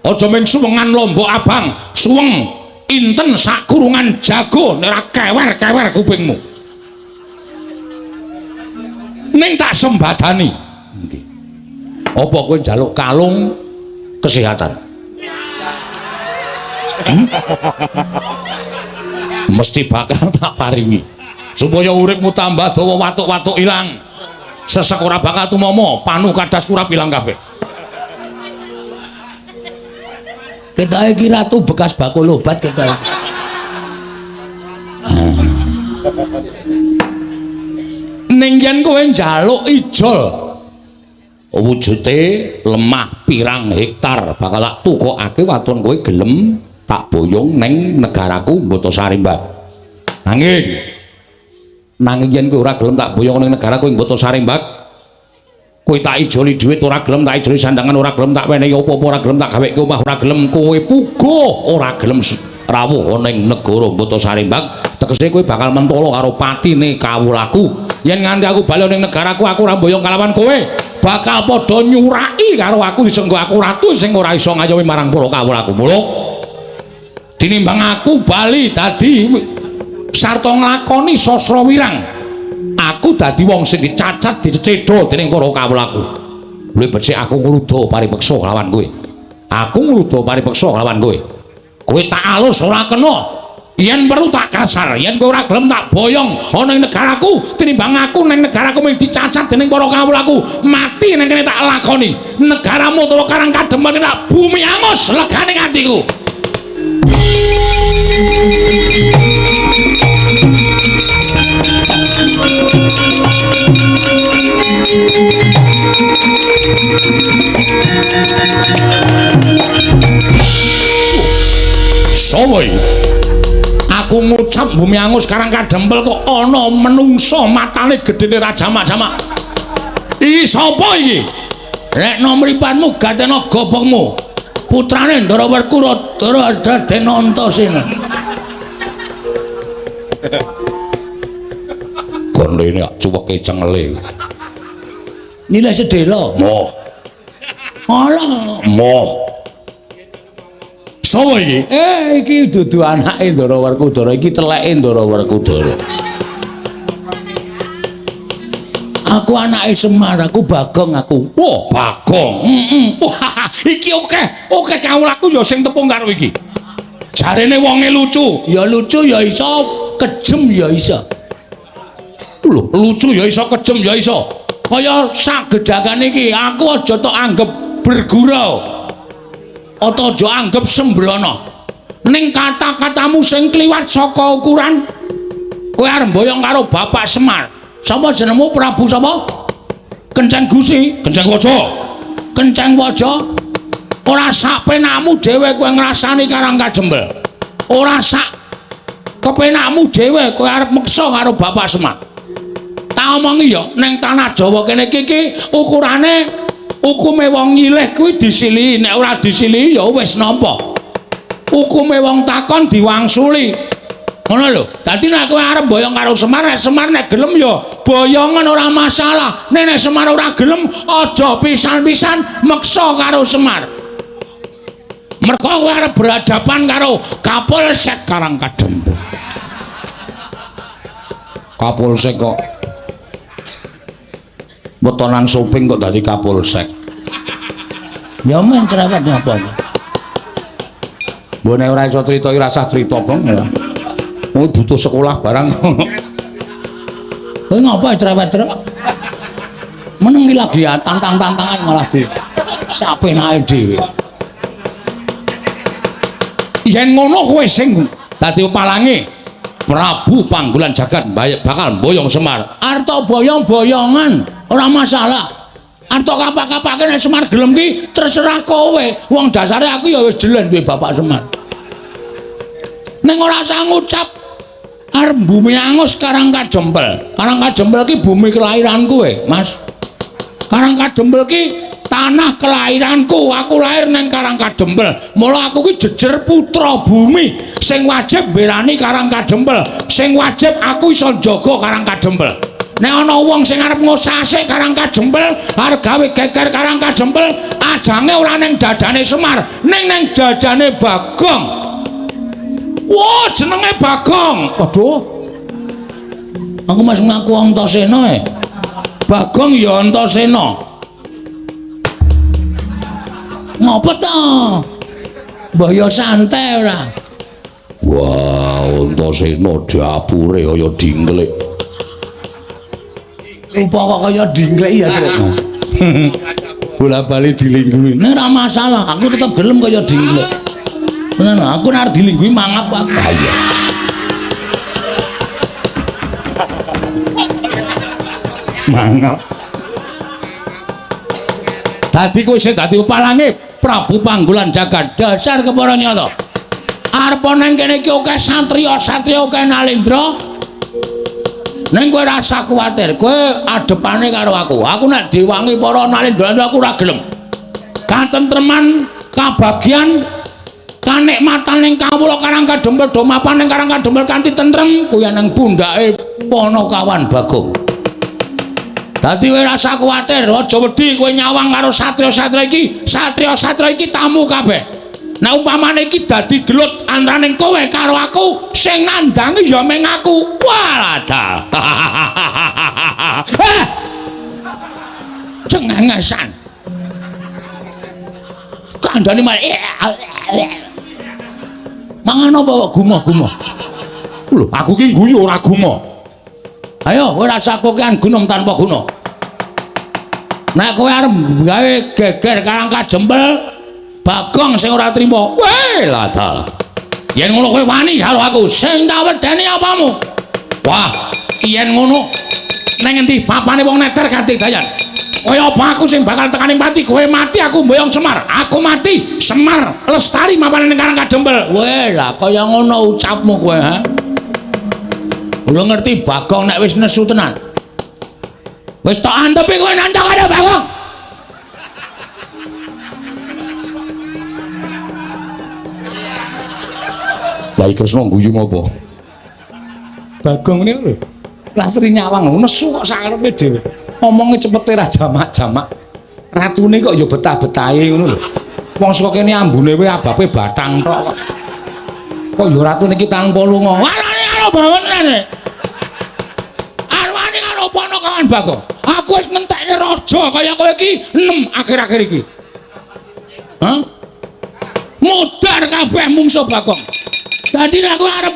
Aja mung suwengan lombok abang, suweng inten sak kurungan jago nek ora kewer-kewer kupingmu. Ning tak sembadani. Nggih. Apa kowe njaluk kalung kesehatan? Mesti bakal tak paringi supaya uripmu tambah dawa, watuk-watuk ilang, sesek ora bakal tumama, panu kadas kurap ilang kabeh. Ketoke iki ratu bekas bakul obat ketoke. Ning yen kowe njaluk ijol wujude lemah pirang hektar bakal tak tukokake waton kowe gelem tak boyong neng negaraku Mbata Sarimbak. Nanging yen kowe ora gelem tak boyong neng negaraku Mbata Sarimbak, kowe tak ijoli dhuwit ora gelem, tak ijoli sandangan ora gelem, tak wenehi apa-apa ora gelem, tak gaweke omah ora gelem, kowe puguh ora gelem rawuh ning negara Mbata Sarimbak, tegese kowe bakal mentolo karo patine kawulaku. Yen nganti aku bali ning negaraku aku ora mboyong kalawan kowe, bakal padha nyuraki karo aku disenggo aku ratu sing ora iso ngayomi marang para kawulaku. Mula tinimbang aku bali dadi sarta nglakoni sastra wirang, aku dadi wong sing dicacat dicecedha dening para kawulaku. Luwih becik aku ngluda paripeksa kelawan kowe. Aku ngluda paripeksa kelawan kowe. Kowe tak alus ora kena. Yen perlu tak kasar, yen kowe ora gelem tak boyong ana ing negaraku, tinimbang aku ning negaraku mung dicacat dening para kawulaku, mati ning kene tak lakoni. Negaramu utawa Karang Kadempel tak bumi angus legane atiku. Sopo iki? Aku ngucap bumi angus Karang Kadempel kok ana menungsa matane gedene ra jamak-jamak. Iki sapa iki? Lekno mripatmu gatena gobokmu. Putrane Ndara Werkudara Raden Antasena. Gondene cuweke cengele. Nilai sedela. Moh. Alah, moh. Sopo iki? Iki dudu anake Ndara Werkudara, iki teleke Ndara Werkudara. Aku anake Semar, aku Bagong aku. Wah, Bagong. Heeh. Wah, iki akeh kawulaku ya sing tepung karo iki. Jarene wonge lucu. Ya lucu ya iso, kejem ya iso. Lho, lucu ya iso, kejem ya iso. Kaya sak gedhakane iki, aku aja tok anggep bergurau. Atau aja anggep sembrono. Ning kata-katamu sing kliwat saka ukuran, kowe arep mboyong karo Bapak Semar. Sapa jenengmu Prabu sapa? Kenceng Gusi, Kenceng Waja. Kenceng Waja. Ora sak penakmu dhewe kowe ngrasani Karang Kajembel. Ora sak kepenakmu dhewe kowe arep meksa karo Bapak Semar. Tak omongi ya, ning tanah Jawa kene iki ukurane hukume wong nyilih kuwi disilihi, nek ora disilihi ya wis nampa. Hukume wong takon diwangsuli. Ngono lho. Dadi nek kowe arep boyong karo Semar, nek Semar nek gelem ya boyongan ora masalah. Nek nek Semar ora gelem aja pisan-pisan meksa karo Semar. Mergo kowe arep berhadapan karo Kapolsek Karang Kadempel. Kapolsek kok wetonan soping kok dadi Kapolsek. Ya men cerewet ngapa. Mbok nek ora iso crita iki rasah crita, Bang. Kowe butuh sekolah barang. Kowe ngapa cerewet-cerewet? Meneng iki lagi tantang-tantangan malah di sapenake dhewe. Yen ngono kowe sing dadi palange Prabu Panggulan Jagat bakal mboyong Semar. Arta boyong-boyongan ora masalah. Arta kapak-kapake nek Semar gelem ki terserah kowe. Wong dasare aku ya wis jelen duwe Bapak Semar. Ning ora usah ngucap arep bumi angus Karang Kajempel. Karang Kajempel ki bumi kelahiranku Mas. Karang Kajempel ki tanah kelahiranku. Aku lahir nang Karang Kajempel. Mula aku ki jejer putra bumi sing wajib mbelani Karang Kajempel. Sing wajib aku iso njaga Karang Kajempel. Nek ana wong sing arep ngosasik Karang Kajempel, arep gawe geger Karang Kajempel, ajange ora ning dadane Semar, ning nang dadane Bagong. Wah, jenenge Bagong. Waduh. Aku mas ngaku Antasena e. Bagong ya Antasena. Ngopo to? Mbah ya santai ora. Wah, Antasena dapure kaya dingklik. Rupa kok kaya dingklik ya, Truk. Bola-bali dilingguhi. Nek ora masalah, aku tetep gelem kaya dingklik. Bener, aku nek arep dilingguhi mangap aku. Ah iya. Mangap. Dadi kowe sing dadi palange Prabu Panggulan Jagat dasar kepara nyata. Arep nang kene iki akeh satriya-satriya akeh nalendra. Ning kowe ora usah kuwatir, kowe adepane karo aku. Aku nek diwangi para nalendra aku ora gelem. Katentreman, kabagyan, kanikmatan ning kawula Karang Kadempel do mapan ning Karang Kadempel kanthi tentrem kuwi nang pundhake Panakawan Bagong. Dadi kowe ora usah kuwatir, aja wedi kowe nyawang karo satriya-satriya iki, satriya-satriya iki tamu kabeh. Nek umpamane iki dadi gelut antaraning kowe karo aku, sing nandangi ya mung aku. Walah. Cengengesan. Kandhane malah mangan apa kok gumoh-gumoh? Lho, aku ki guyu ora gumoh. Ayo, kowe rasa kokean gunung tanpa guna. Nek kowe arep gawe geger Karang Kajempel, Bagong sing ora trima. Weh, lah dalah. Yen ngono kowe wani karo aku, sing tak wedeni apamu? Wah, yen ngono nang endi papane wong neter kanthi dayan. Kaya apa aku sing bakal tekaning pati, kowe mati aku mboyong Semar. Aku mati, Semar lestari mapane ning Karang Kadempel. Weh, lah kaya ngono ucapmu kowe, ha? Belum ngerti Bagong nek wis nesu tenan. Wis tok antepi kowe nantang karo Bagong. Lah iki Kresna guyu ngopo? Bagong ngene lho. Lastri nyawang nesu kok sakarepe dhewe. Omonge cepete ra jamak-jamak. Ratune kok ya betah-betahe ngono lho. Wong saka kene ambune wae abape batang tok kok. Kok ya ratune iki tanpa lunga. Warane karo bawenane. Arwane karo Panakawan Bagong. Aku wis ngentekke raja kaya kowe iki 6 akhir-akhir iki. Hah? Mudar kabeh mungsuh Bagong. Dadi nek aku arep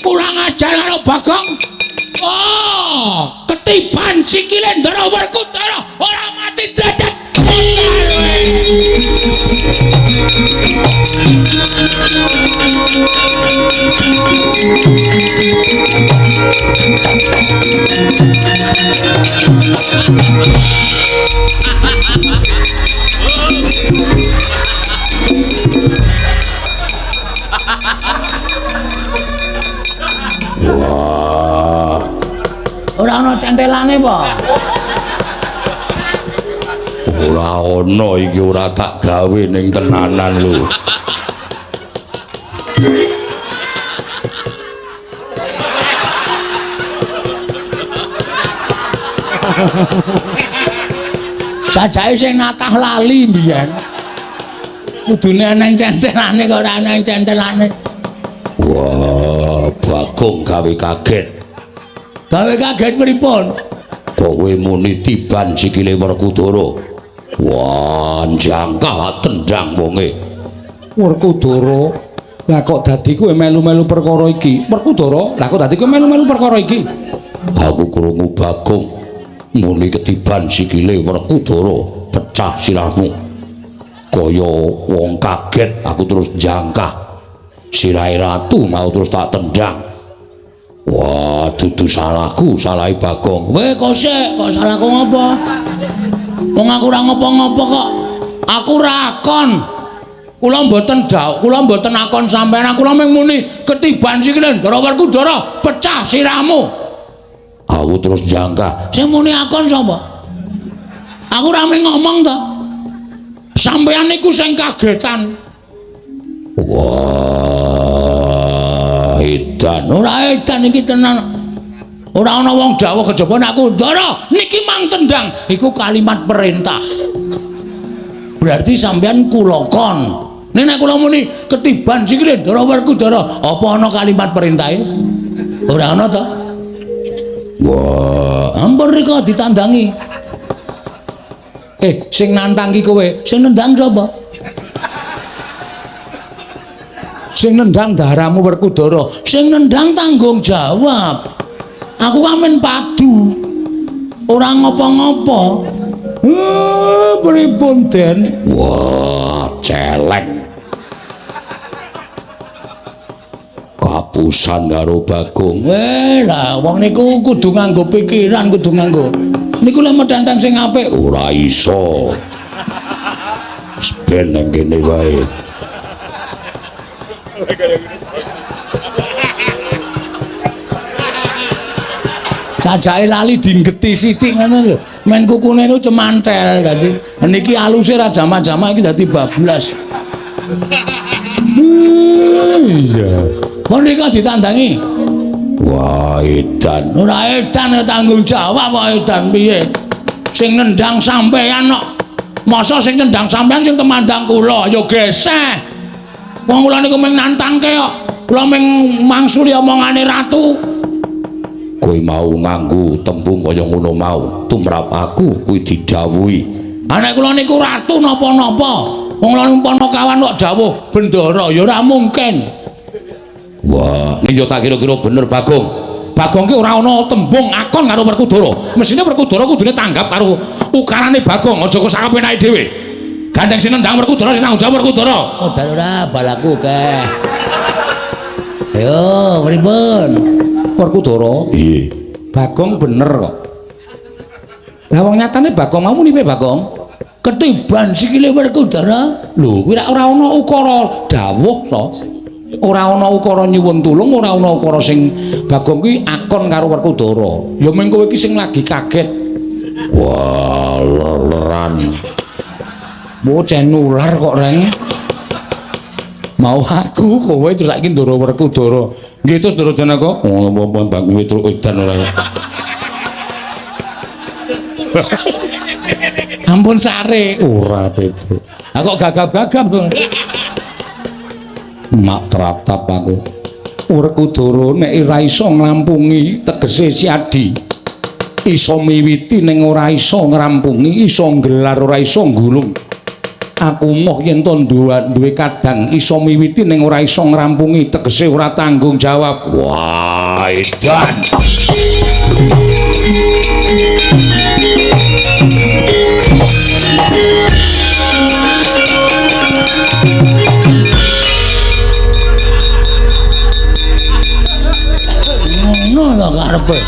kurang ajar karo Bagong, oh, ketiban sikile Ndara Werkudara ora mati derajat. Wah. Ora ana centelane apa? Ora ana iki, ora tak gawe ning tenanan lho. Sajake sing natah lali mbiyen. Kudune eneng centelane kok ora eneng centelane. Wah, Bagong gawe kaget. Gawe kaget pripun? Kowe muni tiban sikile Werkudara. Wah, jangkah tendang wonge. Werkudara, lah kok dadi kowe melu-melu perkara iki? Werkudara, lah kok dadi kowe melu-melu perkara iki? Aku krungu Bagong muni ketiban sikile Werkudara, pecah sirahmu. Kaya wong kaget, aku terus jangkah. Sirahe ratu mau terus tak tendang. Wah, dudu salahku, salahe Bagong. Weh, kok sik, kok salahku ngopo? Wong aku ora ngopo-ngopo kok. Aku ora akon. Kula mboten dawuh, kula mboten akon sampean. Kula mung muni ketiban sikile Ndara Werkudara, pecah sirahmu. Aku terus jangkah. Sing muni akon sapa? Aku ora mung ngomong to. Sampean niku sing kagetan. Wah, edan. Ora edan iki tenan. Ora ana wong dawuh kejaba nek aku Ndara niki mang tendang, iku kalimat perintah. Berarti sampean kula kon. Nek nek kula muni ketiban sikile Ndara Werkudara, apa ana kalimat perintahe? Ora ana to. Wah, ampun rika ditandangi. Sing nantang ki kowe, sing nendang sapa? Sing nendang daramu Werkudara, sing nendang tanggung jawab. Aku amen padu. Ora ngopo-ngopo. Pripun, Den? Wah, celeng. Kapusan karo Bagong. Weh, lah wong niku kudu nganggo pikiran, kudu nganggo. Niku lek medhantang sing apik ora iso. Wis ben nang kene wae. Sajake lali dinggeti sithik ngono lho. Men kukune niku cemantel dadi niki aluse ra jamak-jamak iki dadi bablas. Iya. Mun rika ditandangi. Wah, edan. Ora edan tanggung jawab kok edan piye? Sing nendang sampean kok. Masa sing nendang sampean sing temandang kula ya geseh. Wong kula niku mung nantangke kok. Kula mung mangsuli omongane ratu. Kowe mau nganggo tembung kaya ngono mau, tumrap aku kuwi didhawuhi. Ha nek kula niku ratu napa-napa. Wong kula niku Panakawan kok dawuh bendara ya ora mungkin. Wah, ini yo tak kira-kira bener Bagong. Bagong ki ora ana tembung akon karo Werkudara. Mesine Werkudara kudune tanggap karo ukarane Bagong, aja kok sakapenake dhewe. Gandeng sing nendang Werkudara sing tanggung jawab Werkudara. Oh, ora balaku keh. Ayo, pripun? Werkudara? Iya. Bagong bener kok. Lah wong nyatane Bagong mau muni piye Bagong? Ketiban sikile Werkudara. Lho, kuwi ora ana ukara dawuh to. Ora ana ukara nyuwun tulung, ora ana ukara sing Bagong kuwi akon karo Werkudara. Ya mung kowe iki sing lagi kaget. Mau aku kowe terus saiki Ndara Werkudara. Nggih terus Ndara Janaka. Oh, apa Bang Petruk edan ora. Ampun sare ora Petruk. Lah kok gagap-gagap to. Mak tratap aku. Werkudara nek ora iso nglampungi tegese Siadi. Iso miwiti ning ora iso ngrampungi, iso nggelar ora iso nggulung. Aku moh yen to duwe kadang iso miwiti ning ora iso ngrampungi, tegese ora tanggung jawab. Wah, edan. Ngono lho karepe.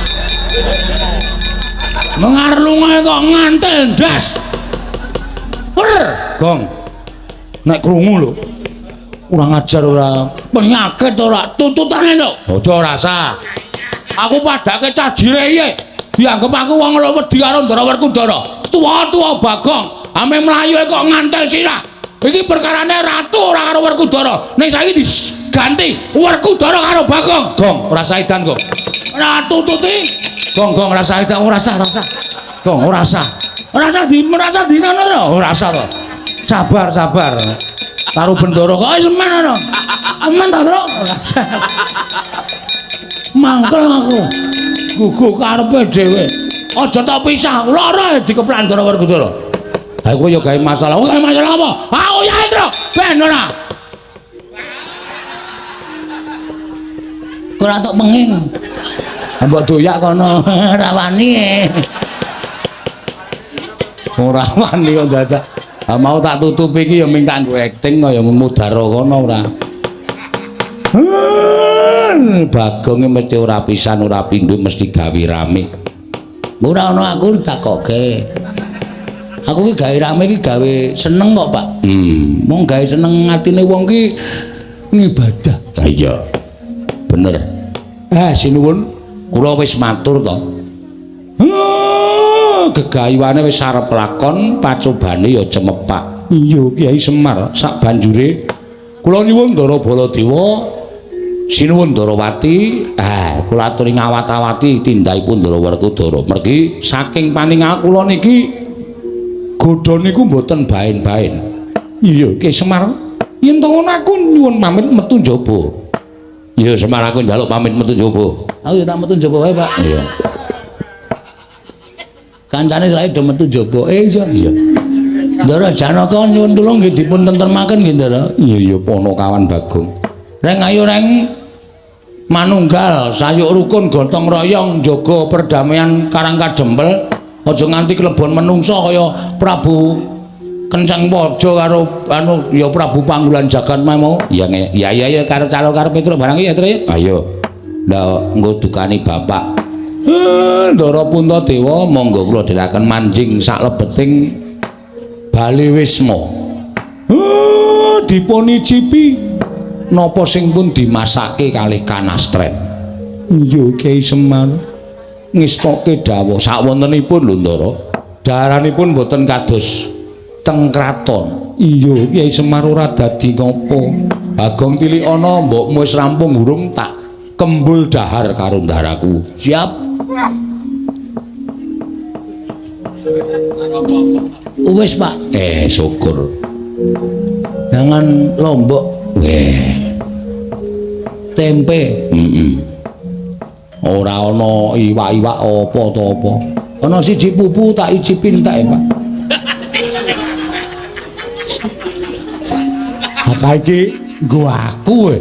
Mengarlunga kok ngantel ndas. Wer, gong. Nek krungu lho. Kurang ajar ora, penyakit ora, tuntutane lho. Aja rasa. Aku padake cah jire iki. Dianggep aku wong lho wedi karo Ndara Werkudara. Tuwa-tuwa Bagong, ame mlayu kok ngantel sirah. Iki perkarane ratu ora karo Werkudara. Ning saiki diganti Werkudara karo Bagong. Gong, ora saidan kok. Ora tututi. Gong, gong, ora saidan, ora sah, ora sah. Gong, ora sah. Ora sah di merasa di ngono ora sah to. Sabar, sabar. Karo Bendoro kok wis men ngono. Aman ta, Truk? Ora sah. Mangkel aku. Guguh karepe dhewe. Aja tak pisah, lara dikeplak Ndara Werkudara. Ha kowe ya gawe masalah. Gawe masalah apa? Aku ya, Truk. Ben ora. Ora tok penging. Mbok doyak kono ora wani. Ora wani kok dadak. Ha mau tak tutupi iki ya ming kanggo acting kaya mudara kono ora. Bagonge mesti ora pisan ora pindho mesti gawe rame. Ora ana aku takoke. Aku ki gawe rame iki gawe seneng kok, Pak. Mong gawe seneng atine wong ki ngibadah. Ha iya. Bener. Sinuwun, kula wis matur to. Gegayuhane wis arep lakon, pacobane ya cemepak. Iya, Kyai Semar, sak banjure kula nyuwun Ndara Baladewa, sinuwun Ndarawati, kula aturi ngawat-awati tindakipun Ndara Werkudara. Mergi saking paningal kula niki godha niku mboten baen-baen. Iya, Kyai Semar, yen to ngono aku nyuwun pamit metu njaba. Iya, Semar, aku njaluk pamit metu njaba. Aku ya tak metu njaba wae, Pak. Iya. Kancane saiki do metu njaba. Iya. Iya. Ndara Janaka nyuwun tulung nggih dipun tentremaken nggih, Ndara. Iya, iya, ana kawan Bagong. Reng ayo reng manunggal sayuk rukun gotong royong njaga perdamaian Karang Kadempel. Aja nganti klebon menungsa kaya Prabu Kenceng Waja karo anu ya Prabu Panggulan Jagat mau. Iya ya ya ya karo calo karo Petruk barang ya Tru. Ayo. Lah engko dukani bapak. Ndara Puntadewa monggo kula dherekaken manjing saklebeting Bale Wisma. Dipunicipi napa sing pun dimasake kalih kanastren. Iya Kyai Semar ngestoke dawuh sakwontenipun lho Ndara. Daharanipun boten kados teng kraton. Iya Kyai Semar ora dadi ngopo. Bagong tilik ana mbokmu wis rampung urung tak kembul dahar karo ndaraku. Siap. Wis, Pak. Syukur. Jangan lombok. Tempe. Ora ana iwak-iwak apa to apa. Ana siji pupu tak icipin tak, Pak. Apa iki nggo aku e.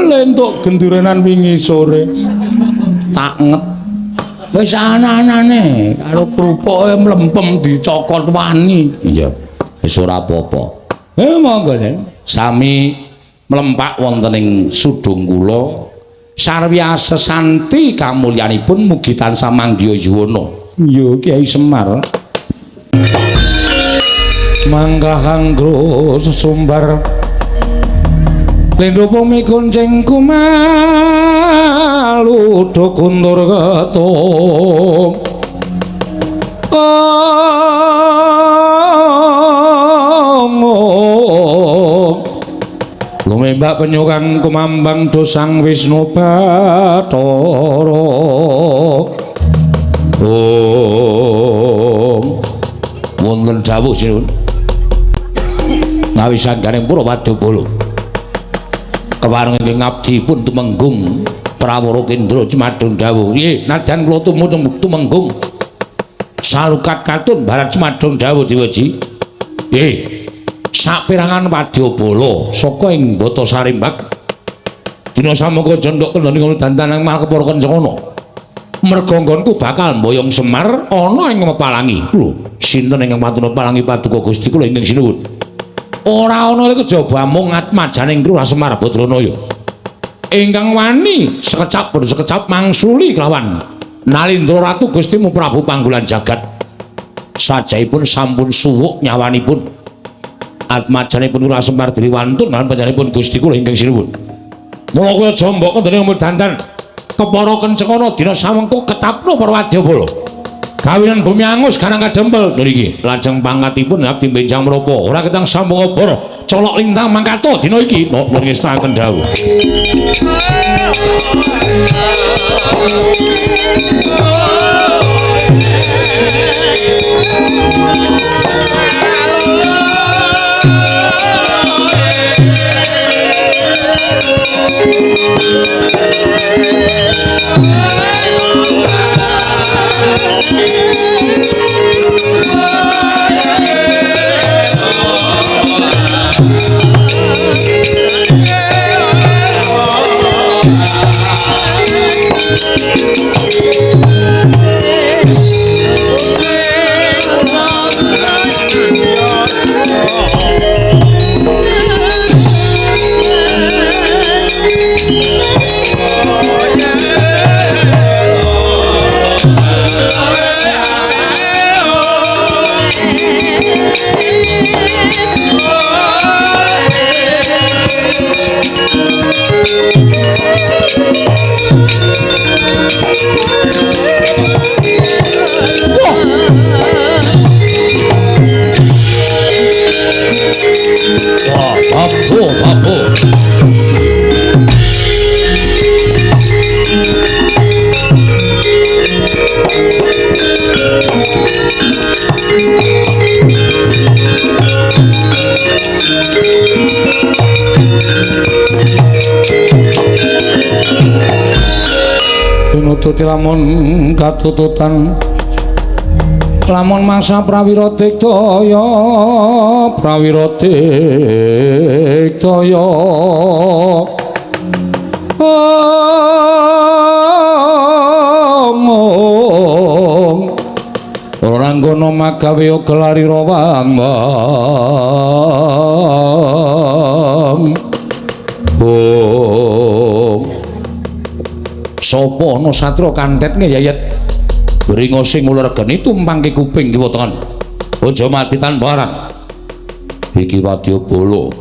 Lentuk gendurenan wingi sore. Tak nget. Wis ana-anane karo krupuke mlempem dicokot wani. Iya. Wis ora apa-apa. Monggo, Den. Sami mlempak wonten ing sudung kula. Sarwya sesanti kamulyanipun mugi tansah manggiha yuwana. Iya, Kyai Semar. Manggahang sumbar lindhu bumi kuncing kumalu do kuntur ketum. Kebak penyu kang kumambang dosang Wisnu Bathara. Om wonten dawuh sinuwun. Ngawi sangganing para wadyabala. Kepareng ingkang ngabdi pun tumenggung Prawara Kendra Cemadung dawuh. Nggih, nadyan kula tumenggung salukat katun barat Cemadung dawuh Dewaji. Nggih. Saperangan wadyabala saka ing Bata Sarimbak dina samangka jendhok kendhane ngono dandan malah kepara kencana. Merga nggonku bakal mboyong Semar ana ing Mepalangi. Lho, sinten ingkang pantun Mepalangi paduka Gusti kula ingkang sinuwun. Ora ana kejaba mung atmajaning Lurah Semar Badranaya. Ingkang wani sekecap pun sekecap mangsuli kelawan Nalindra Ratu Gustimu Prabu Panggulan Jagat. Sajaipun sampun suwuk nyawanipun. Atmajanipun Lurah Semar diri wantun lan panjenenganipun Gusti kula ingkang sinuwun. Mula kowe aja mbok kendene umur dandan kepara kencengana dina samengko ketapno para wadyabala. Gawinan bumi angus garang kadempel lho iki. Lajeng pangkatipun abdi benjang menapa ora ketang sambung obor colok lintang mangkato dina iki. Nuwun ngestakaken dawuh. Pinututi lamun katututan lamun masa prawira digdaya prawira digdaya omong ora nggono magawe gelari rawang bong sapa ana satria kantet ngeyayet bringose nguler geni tumpangke kuping kiwa tengen aja mati tanpa arang iki wadyabala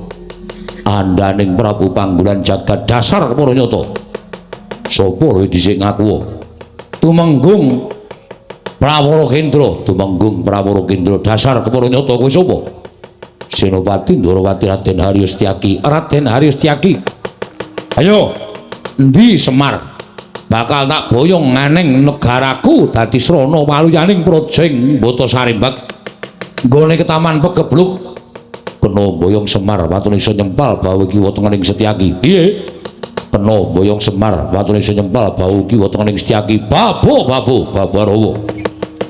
andhaning Prabu Panggulan Jagat dasar para nyata sapa lho dhisik ngaku tumenggung Prawara Kendra tumenggung Prawara Kendra dasar kepara nyata kowe sapa Senopati Ndorowati Raden Haryo Setyaki Raden Haryo Setyaki ayo endi Semar bakal tak boyong nganeng negaraku dadi srana waluyaning praja ing Bata Sarimbak nggone ketaman pegebluk kena boyong Semar watune iso nyempal bau kiwa tengening Setyaki piye kena boyong Semar watune iso nyempal bau kiwa tengening Setyaki babo babo babarawa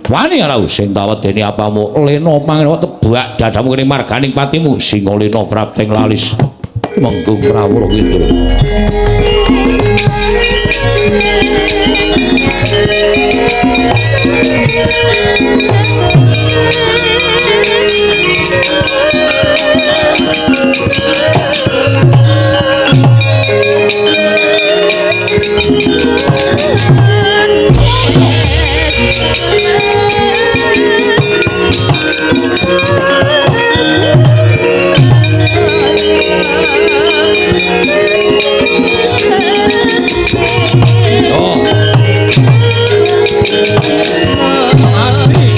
wani ora sing tawedeni apamu lena mangan tebak dadamu kene marganing patimu singa lena prapteng lalis menggung Prawara Kendra. Oh. Mati.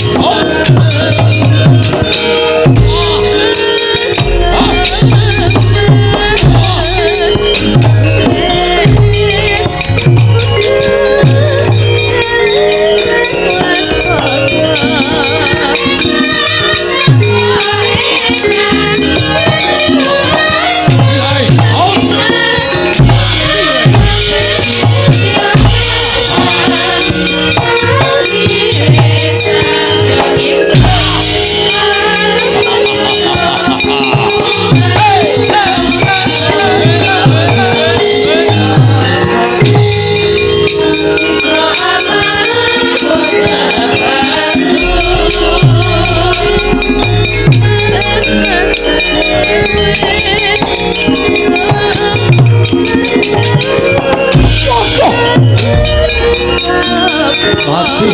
Mati.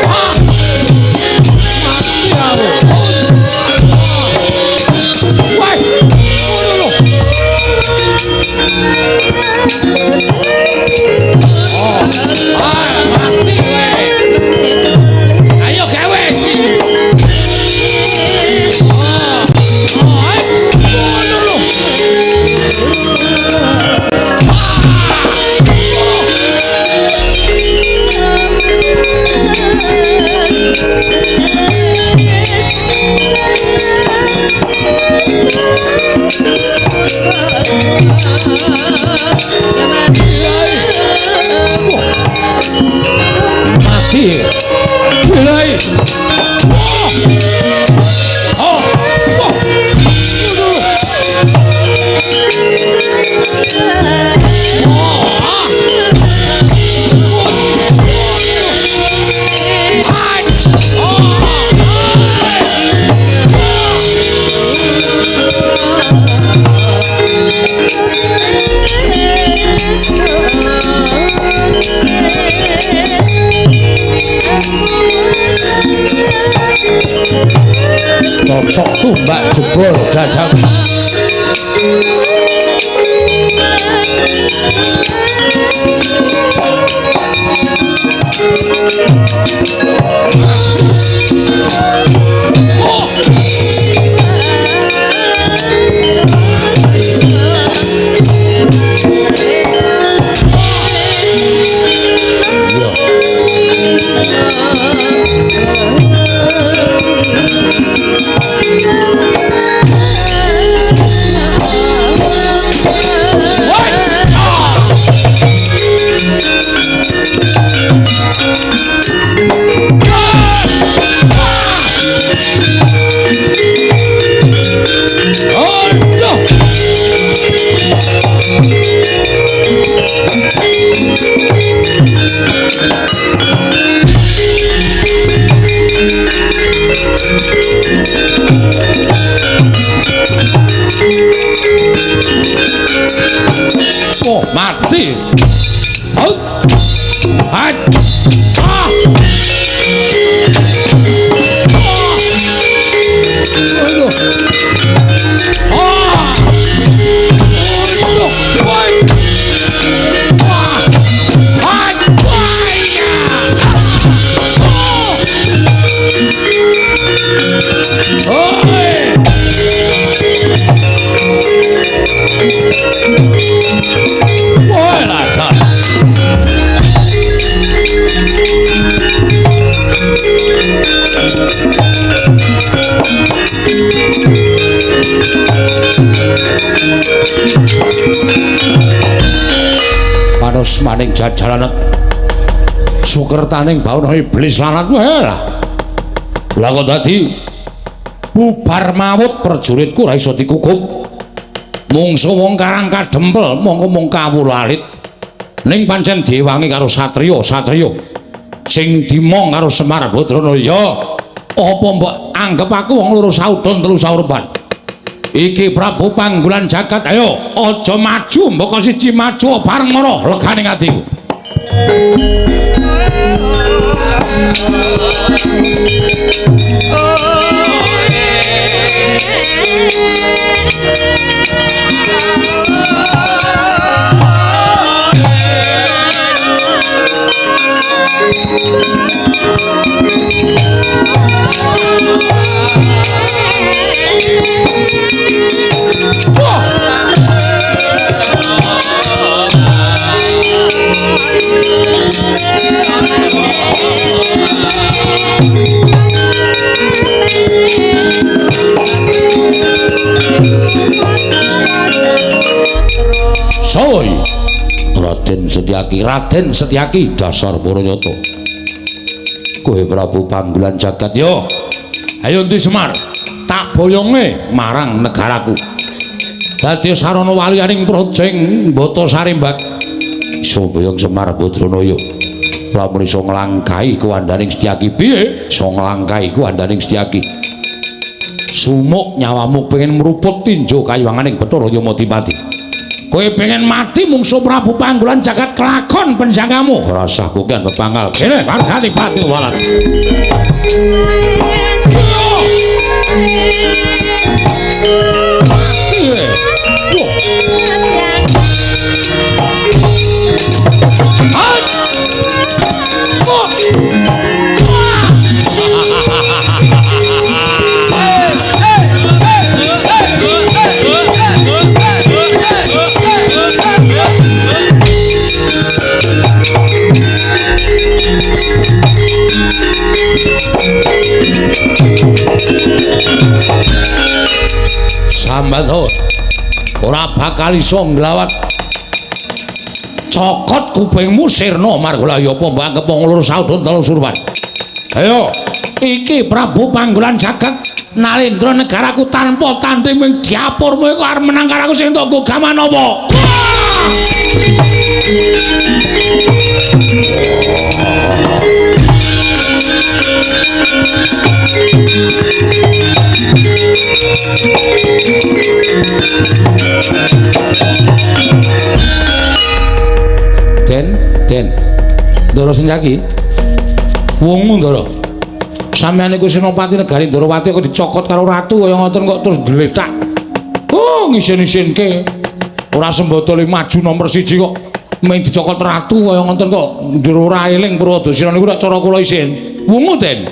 Ah. Mati aku. Wah. Ngono lho. Oh. Ah, mati kowe. Ayo gawe sini. Oh. Oh, ayo. Ngono lho. Mati. Mulai. Oh. Oh. Cocok tumbak jebol dadang. Oh. Oh, mati. Oh. Ah. Ah. Aduh. Ah. Aduh. Woi. Wah. Ah. Wah. Ya. Oh. Oi. Woi lah dah. Panos maning jajalanet sukertaning bawana iblis lanat wae lah. Lah kok dadi bubar mawut prajuritku ora iso dikukup. Mungsu wong Karang Kadempel mongko mung kawula alit. Ning pancen diwangi karo satriya-satriya sing dimong karo Semar Badrana ya. Apa mbok anggep aku wong loro saudon telu saurban? Iki Prabu Panggulan Jagat, ayo aja maju mbok siji maju bareng mara legane atiku. Soy Raden Setyaki, Raden Setyaki dasar Puranyata. Kowe Prabu Panggulan Jagat yo. Ayo endi Semar, tak boyonge marang negaraku. Dadi sarana waliyaning praja ing Batasarimbak. Iso boyong Semar Badranaya. Lamun iso nglangkahi kuwandaning Setyaki piye? Iso nglangkahi kuwandaning Setyaki. Sumuk nyawamu pengen mruput tinjo kayuwanganing Bathara Yamadipati. Kowe pengen mati mungsu Prabu Panggulan Jagat kelakon penjagamu. Ora sah kokean pepanggal. Kene Margadipati walat. Sambat ora bakal iso nglawat. Cokot kupingmu sirna margolaya apa mbak kepong loro saudon telu surwan. Ayo, iki Prabu Panggulan Jagat Nalendra negaraku tanpa tanding ming diapurmu iku arep menang karo aku sing entuk gaman apa? Den, Den. Ndara Senyaki. Wungu Ndara. Sampeyan iku senopati negari Ndarawati kok dicokot karo ratu kaya ngoten kok terus gletak. Oh, ngisin-isinke. Ora sembadale maju nomor 1 kok mung dicokot ratu kaya ngoten kok ndura ora eling Purwadasina niku nek cara kula isin. Wungu, Den.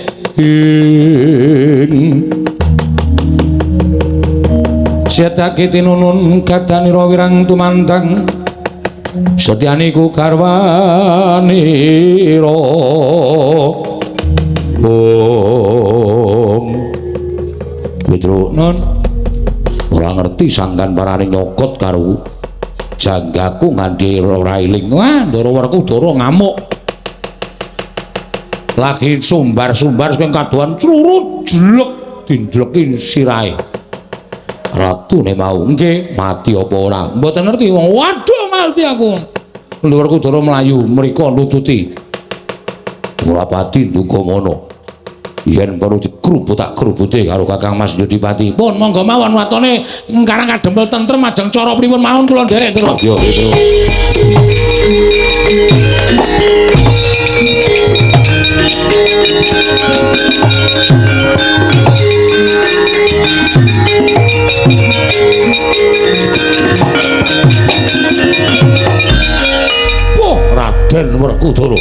Setyaki tinunun kadanira wirang tumandang setyaniku garwanira. Om Petro non ora ngerti sangkan parane nyokot karo janggaku nganti ora eling. Wah, Ndara Werkudara ngamuk. Lagi sumbar-sumbar sing kadohan crurut jlek dindleki sirahe. Ratune mau nggih mati apa ora? Mboten ngerti wong. Waduh mati aku. Ndara Werkudara mlayu mriko nututi. Ora pati nduga ngono. Yen perlu dikrubut tak krubute karo Kakang Mas Yudipati. Pun monggo mawon watone Karang Kadempel tentrem ajeng cara pripun mawon kula nderek terus. Yo yo. Wah, Raden Werkudara.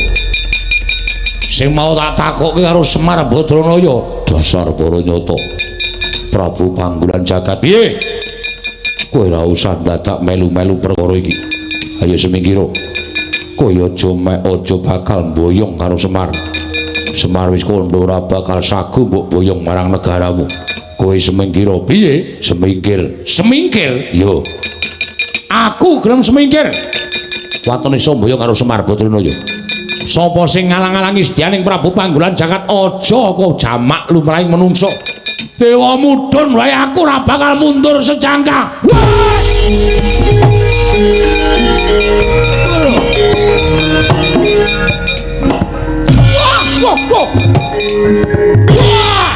Sing mau tak takokke karo Semar Badranaya, dasar para nyata. Prabu Panggulan Jagat piye? Kowe ora usah dadak melu-melu perkara iki. Ayo semingkira. Kowe aja mek aja bakal mboyong karo Semar. Semar wis kandha ora bakal sagu mbok boyong marang negaramu. Kowe semingkira piye? Semingkir. Semingkir? Yo. Aku gelem semingkir. Watone iso mboyong karo Semar Badranaya. Sapa sing ngalang-alangi sedyaning Prabu Panggulan Jagat aja kok jamak lumrahing menungso. Dewa mudhun wae aku ora bakal mundur sejangka. Wah, wah, wah. Wah.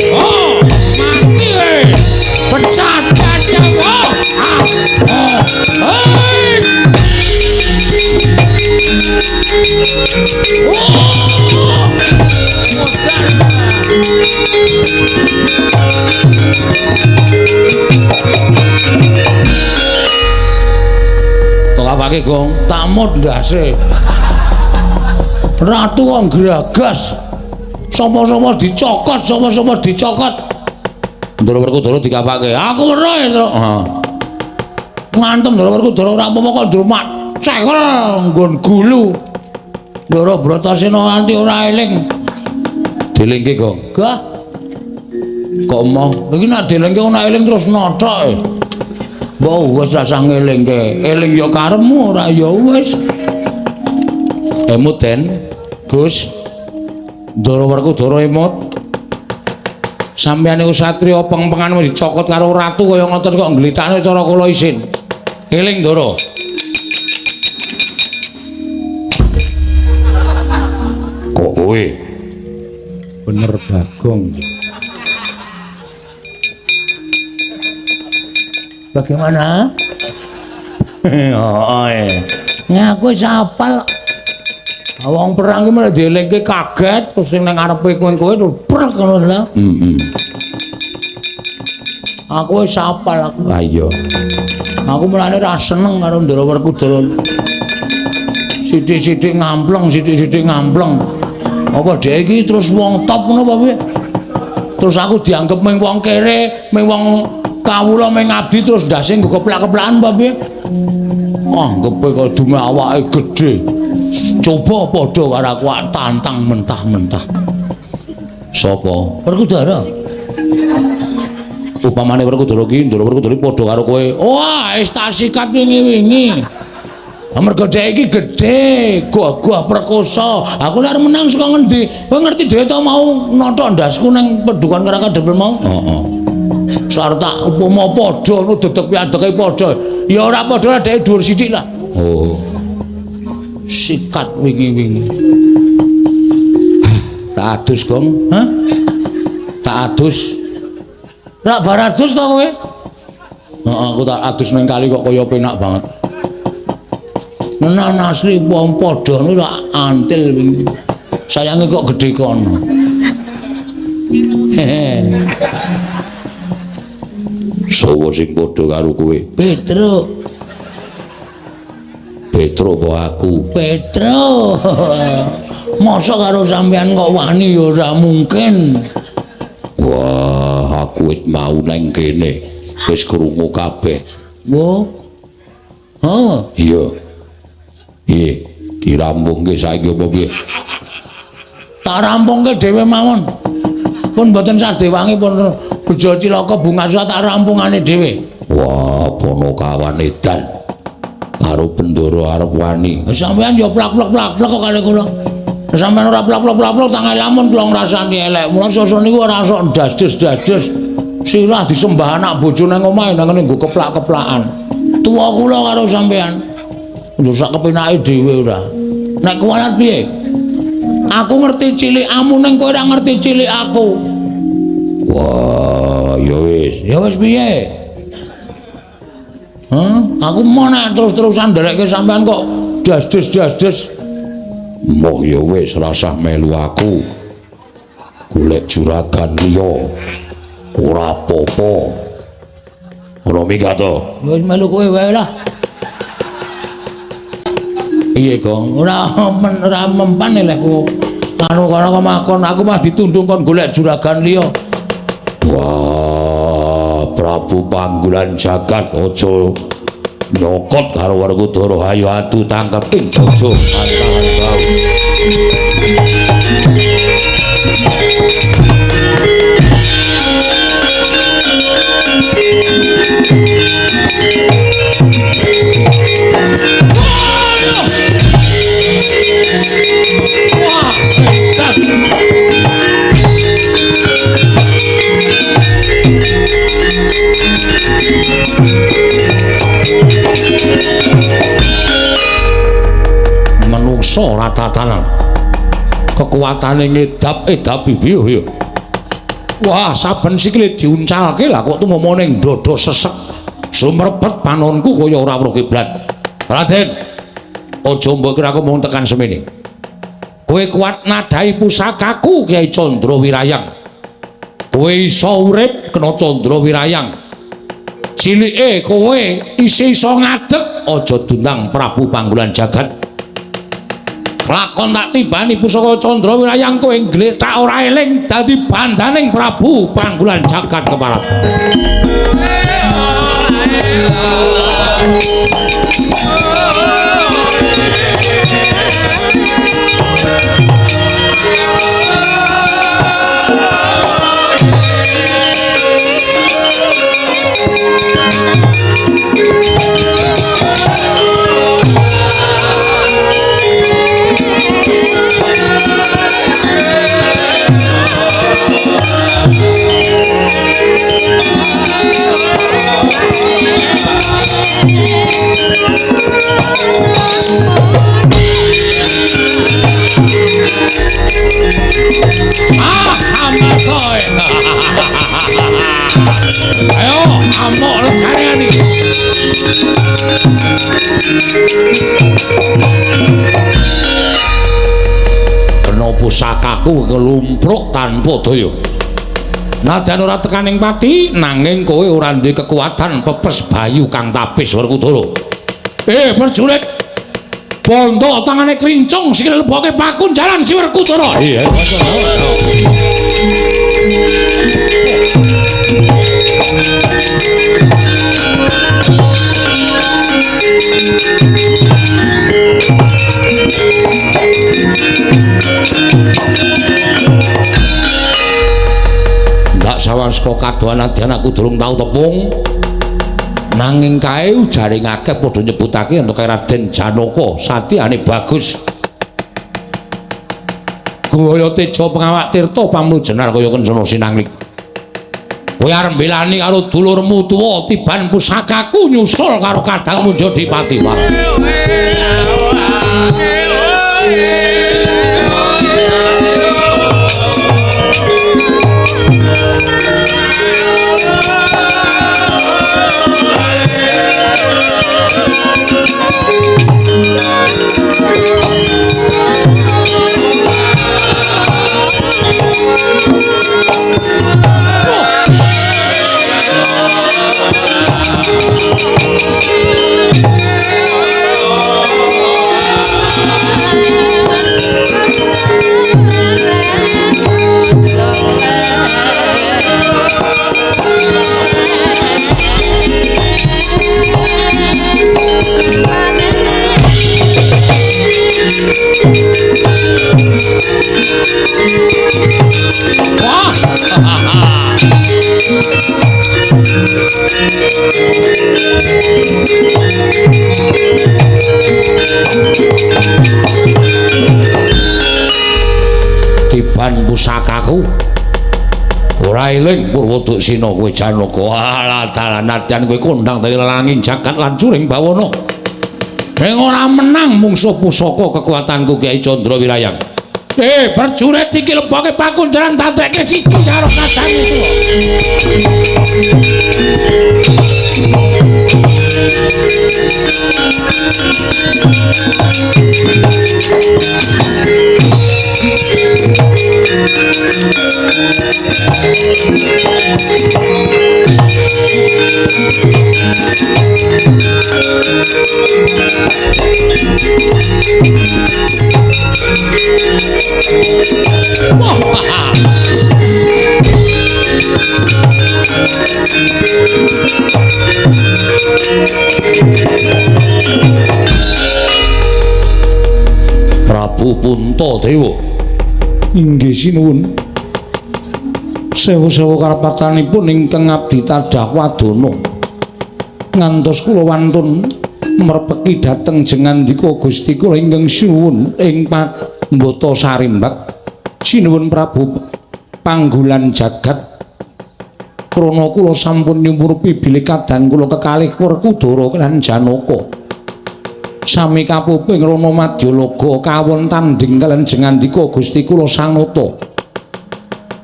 Oh, mati we. Pecah dada kok. Ah. Oh. Hei. Oh. Tok apake, Gong? Tamut ndase. Ratu kok gragas. Sapa-sapa dicokot, sapa-sapa dicokot. Ndara Werkudara dikapake. Aku weruh ya, Tru. Heeh. Ngantem Ndara Werkudara ora apa-apa kok ndrumak cekel nggon gulu. Ndara Bratasena nganti ora eling. Dilingke, Gong. Gah. Kok emoh? Iki nek dielingke ora eling terus nothok. Mbok wis rasah ngelingke. Eling ya karepmu, ora ya wis. Emut Den, Gus. Ndara Werkudara emut. Sampeyan niku satriya pengpengan dicokot karo ratu kaya ngoten kok nglitakne cara kula isin. Eling Ndara. Kok kowe? Bener Bagong. Bagaimana? Heeh. Ngaku wis hafal. Wong perang ki malah dielingke kaget terus sing nang ngarepe kowe-kowe terus prek ngono lho. Heeh. Aku wis hafal aku. Ha iya. Aku mulane ra seneng karo Ndara Werkudara. Sithik-sithik ngampleng, sithik-sithik ngampleng. Apa dhek iki terus wong top ngono apa piye? Terus aku dianggep mung wong kere, mung wong kawula mung ngabdi terus ndase nggo keplak-keplakan apa piye? Anggepe kok dume awake gedhe. Coba padha karo aku tantang mentah-mentah. Sapa? Werkudara. Upamane Werkudara ki, Ndara Werkudara padha karo kowe. Wah, wis tak sikat wingi-wingi. Amarga dhek iki gedhe, gagah perkosa. Aku nek arep menang saka ngendi? Kowe ngerti dhewe to mau nothok ndasku nang pedukan Karang Kadempel mau? Heeh. Sar tak upama padha ngono dedeg piadeke padha. Ya ora padha dhek dhuwur sithik lah. Oh. Sikat wingi-wingi. Tak adus, Gong. Hah? Tak adus. Rak bar adus to kowe? Heeh, aku tak adus ning kali kok kaya penak banget. Nenan asli wong padha ngono rak antil wingi. Sayange kok gedhe kono. Hehe. Sowo sing padha karo kowe? Petruk. Petro apa aku? Petro. Mosok karo sampean kok wani ya ora mungkin. Wah, aku wit mau nang kene. Wis krungu kabeh. Wo. Oh. Iya. Piye? Dirampungke saiki apa piye? Tak rampungke dhewe mawon. Pun mboten sadewangi pun bejo cilaka bunga tak rampungane dhewe. Wah, Ponokawan edan. Karo Bendoro arep wani. Sampeyan ya plak-plak-plak-plak kok kali kula. Sampeyan ora plak-plak-plak tangan lamun kula ngrasani elek. Mula sosok niku ora sok ndas-des-das-des. Sirah disembah anak bojo nang omahe nang ngene nggo keplak-keplakan. Tuwa kula karo sampeyan. Lho sak kepenake dhewe ora. Nek kuwalat piye? Aku ngerti cilikamu ning kowe ora ngerti cilik aku. Wah, ya wis. Ya wis piye? Hah? Aku mau nek terus-terusan nderekke sampean kok das-des-das-des. Moh ya wis rasah melu aku. Golek juragan liya. Ora apa-apa. Ora minggat to. Wis melu kowe wae lah. Iya, Gong. Ora ora mempan lek ku. Anu kono kok aku mah ditundung kon golek juragan liya. Wah, Prabu Panggulan Jagat aja nyokot karo Werkudara. Ayo adu tangkeping bojo antahan bau. Wah, hebat. Menungso ora tatanan. Kekuatane ngedap-edap piye ya. Wah, saben sikile diuncalke lah kok tumama ning dada sesek. Sumrebet panonku kaya ora weruh kiblat. Raden, aja mbok kira aku mung tekan semene. Kowe kuat nadai pusakaku Kyai Candra Wirayang. Kowe iso urip kena Candra Wirayang. Cilike kowe isih iso ngadeg, aja dundang Prabu Panggulan Jagat. Lakon tak tibani pusaka Candra Wirayang kowe nggletak ora eling dadi bandaning Prabu Panggulan Jagat keparat. Ayo, amuk legane ati. Kena pusakaku kelumpruk tanpa daya. Nadyan ora tekaning pati, nanging kowe ora duwe kekuatan pepes bayu kang tapis Werkudara. Prajurit, bondo tangane krincung sikile leboke pakunjaran si Werkudara. Iya. Ndak sawang saka kadohan nadyan aku durung tau tepung. Nanging kae ujare akeh padha nyebutake yen Raden Janaka satyane bagus. Gaya teja pengawak tirta pamlujenar kaya kencana sinanglik. Kowe arep mbelani karo dulurmu tuwa tiban pusakaku nyusul karo kadangmu Jodipati. Tiban pusakaku ora eling Purwoduksina kowe Janaka. Alah dalan nadyan kowe kondang dari langit jagat lan curing bawana. Ning ora menang mungsuh pusaka kekuatanku Kyai Candra Wirayang. Prajurit iki leboke pakunjaran dadekke siji karo kadang itu. Prabu Puntadewa. Inggih sinuwun. Sewu-sewu karapatanipun ingkang abdi tadah wadana. Ngantos kula wantun merpeki dhateng jengandika Gusti kula ingkang sinuwun ing Pambata Sarimbak. Sinuwun Prabu Panggulan Jagat. Krana kula sampun nyumurupi bilih kadang kula kekalih Werkudara lan Janaka. Sami kapuping Rana Madyalaga kawon tandhing kaliyan jengandika Gusti kula Sanata.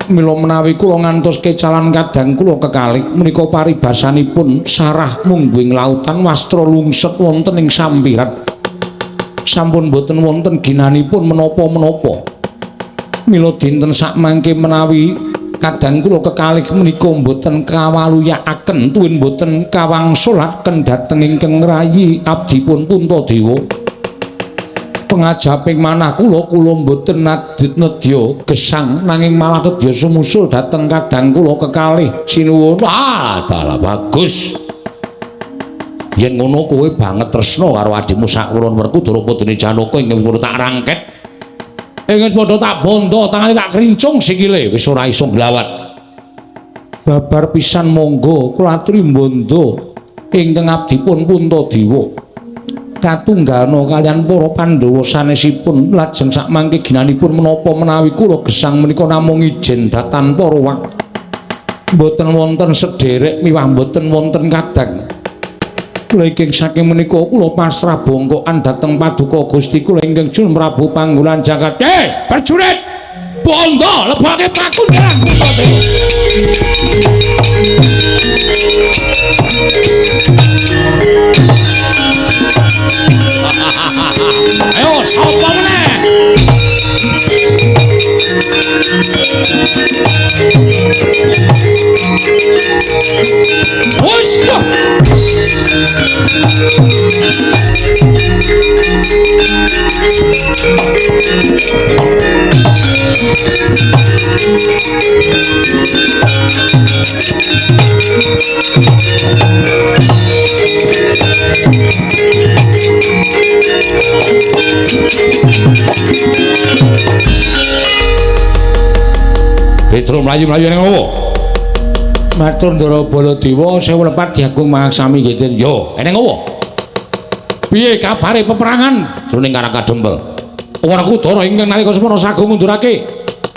Mila menawi kula ngantos kecalan kadang kula kekalih menika paribasanipun sarah mungguing lautan wastra lungset wonten ing sampiran. Sampun boten wonten ginanipun menapa-menapa. Mila dinten sakmangke menawi kadang kula kekalih menika boten kawaluyakaken tuwin boten kawangsulaken dhateng ingkang rayi abdipun Puntadewa. Pengajaping manah kula kula mboten nadit nedya gesang nanging malah nedya sumusul dhateng kadang kula kekalih. Sinuwun. Ah, dalah bagus. Yen ngono kowe banget tresna karo adhimu sakwurun Werkudara putune Janaka ingkang padha tak rangket. Ingkang padha tak bondo tangane tak krincung sikile wis ora iso nglawat. Babar pisan monggo kula aturi bondo ingkang abdipun Puntadewa. Katunggalna kaliyan para Pandhawa sanesipun lajeng sakmangke ginanipun menapa menawi kula gesang menika namung ijen datan para wak. Mboten wonten sederek miwah mboten wonten kadang. Kula ingkang saking menika kula pasrah bongkokan dhateng paduka Gusti kula ingkang Jun Prabu Panggulan Jagat. Prajurit, bondo leboke pakunjaran Puntadewa. mlayu-mlayu ning ngopo? Matur Ndara Baladewa sewu lepat diagung mangaksami nggih Den. Yo, eneng opo? Piye kabare peperangan jroning Karang Kadempel? Werkudara ingkang nalika semana sagung ngundurake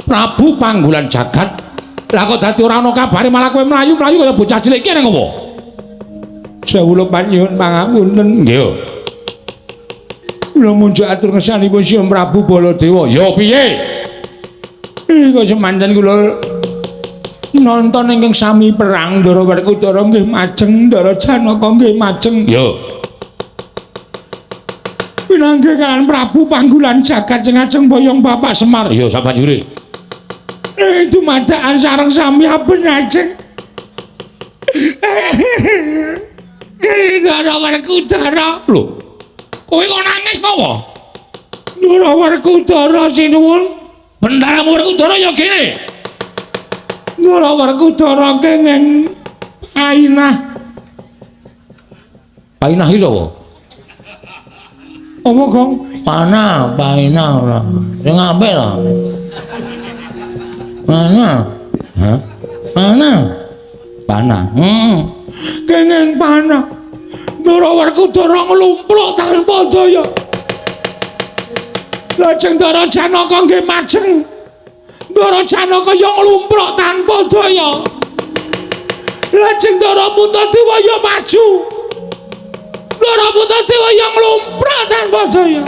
Prabu Panggulan Jagat. Lah kok dadi ora ana kabare malah kowe mlayu-mlayu kaya bocah cilik iki eneng opo? Sewu lepat nyuwun pangapunten. Nggih. Kula munjuk atur ngersanipun Sang Prabu Baladewa. Ya piye? Kok semanten kula nonton ingkang sami perang Ndara Werkudara nggih majeng, Ndara Janaka nggih majeng. Ya. Pinanggih kalian Prabu Panggulan Jagat sing ajeng boyong Bapak Semar. Ya sabanjure. Dumadakan sareng sami aben ajeng. Ndara Werkudara. Lho. Kowe kok nangis napa? Ndara Werkudara sinuwun. Bendaramu Werkudara ya kene. Ndara Werkudara kenging painah. Painah iki sapa? Apa, Gong? Panah, painah ora. Sing apik lho. Panah. Hah? Panah. Panah. Heeh. Kenging panah. Ndara Werkudara nglumpruk tanpa daya. Lajeng Ndara Janaka nggih majeng. Ndara Janaka ya nglumpruk tanpa daya. Lajeng Ndara Puntadewa ya maju. Ndara Puntadewa ya nglumpruk tanpa daya.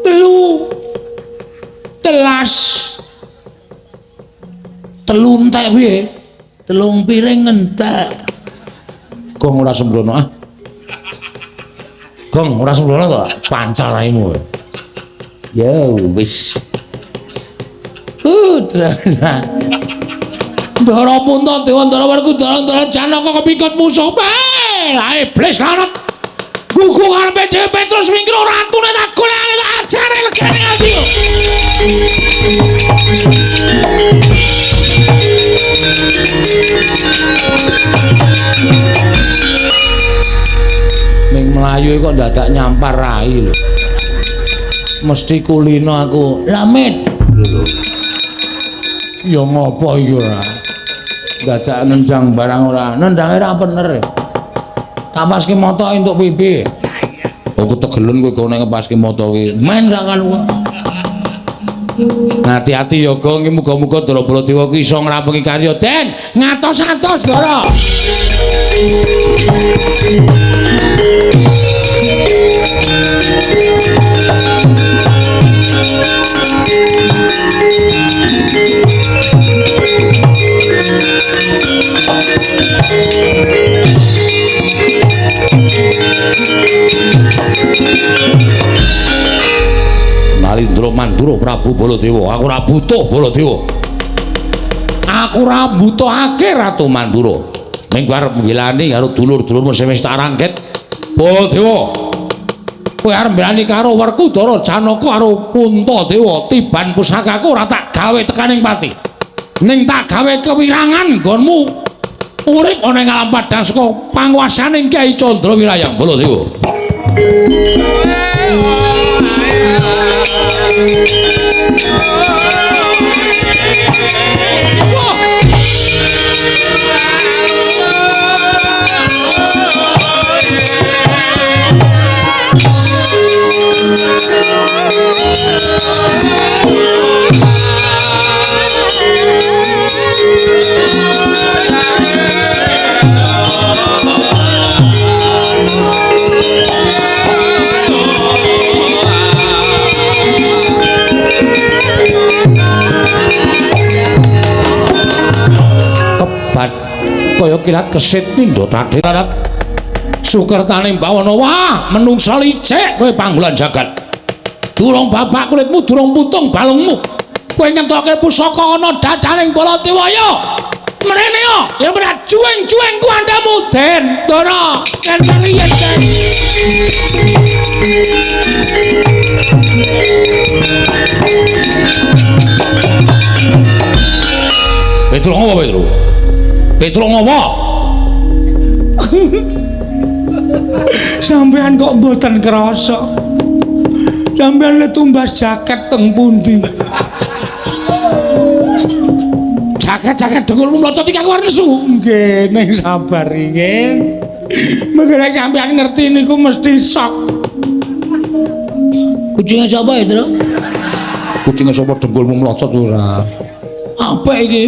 Telu telas. Telu entek piye? Telung piring entek. Gong ora sembrono ah. Gong ora sembrono to? Pancal raimu. Ya wis. Terus. Ndara Puntadewa, Ndara Werkudara, Ndara Janaka kepikut musuh. Lah iblis lanat. Gugu karepe dhewe Petrus wingkir ratune tak golekane tak ajare legane ati. Ning mlayu kok dadak nyampar rai lho. Mesti kulino aku. Lamit. Lho. Ya ngopo iki ora? Dadak nendang barang ora. Nendange ora bener. Tapaske mata entuk pipi. Aku tegelen kowe kok nek ngepaske mata ki. Men ra kan. Hati-hati ya Gong, muga-muga Ndara Baladewa ki iso ngrampungi karya Den. Ngatos-atos, Ndara. Nalindra Mandura Prabu Baladewa, aku ora butuh Baladewa. Aku ora butuhake Ratu Mandura. Ning kowe arep nggilani karo dulur-dulurmu sing wis tak rangket. Baladewa. Kowe arep mbelani karo Werkudara Janaka karo Puntadewa, tiban pusakaku ora tak gawe tekaning pati. Ning tak gawe kewirangan nggonmu urip ana ing alam padhang saka panguwasaning Kyai Candra Wirayang Baladewa. Kebat kaya kilat kesit pindha tadhe sukertane bawana. Wah, menungsa licik kowe Panggulan Jagat. Durung babak kulitmu, durung putung balungmu. Kowe nyentoke pusaka ana dadaning Baladewa ya. Mrene ya, ya berat juweng-juweng kuandamu Den Ndara. Den riyen Den. Petro ngopo Petro? Petro ngopo? Sampean kok mboten krasa. Sampean le tumbas jaket teng pundi? Jagat-jagat dengkulmu mlocot iki aku arep nesu. Nggih, ning sabar riyin. Mengko nek sampeyan ngerti niku mesti sok. Kucinge sapa ya, Tru? Kucinge sapa dengkulmu mlocot ora? Apik iki.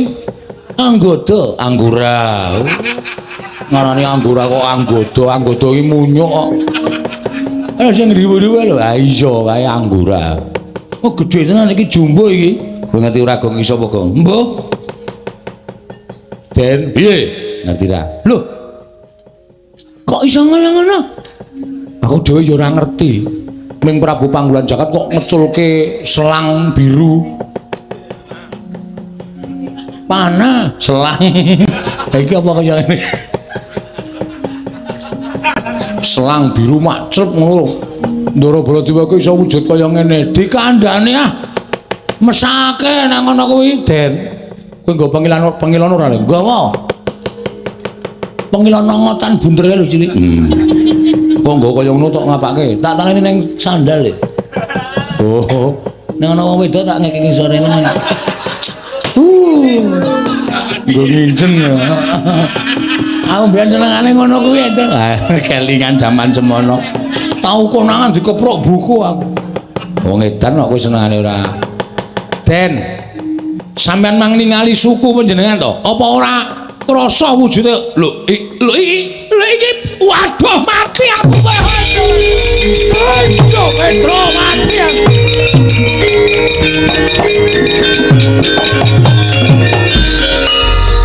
Anggoda, anggura. Ngarani anggura kok anggoda, anggoda iki munyuk kok. Eh sing riwu-riwu lho. Ha iya kae anggura. Oh gedhe tenan iki jumbo iki. Kowe ngerti ora Gong iso apa Gong? Mbuh. Den, piye? Ngerti ra? Lho. Kok iso ngono-ngono? Aku dhewe ya ora ngerti. Ming Prabu Panggulan Jagat kok ngeculke selang biru. Panah selang. Iki apa kaya ngene? Selang biru macrep ngono. Ndara Baladewa kuwi iso wujud kaya ngene. Dikandhane ah. Mesake nang ngono kuwi, Den. Kowe nggo pengilon ora lho? Nggawa. Pengilon ngotan bunder lho cilik. Kok nggo kaya ngono tok ngapake? Tak tangani ning sandal lho. Oh, ning ana wong wedok tak ngekeki sore ngono. Nggo nginjen ya. Aku mbiyen senengane ngono kuwi ento. Kelingan jaman semono. Tau konangan dikeprok buku aku. Wong edan kok kowe senengane ora. Den, sampean mang ningali suku panjenengan to? Apa ora krasa wujude? Lho, lho iki, lho iki, waduh mati aku kowe. Aduh, Petro mati aku.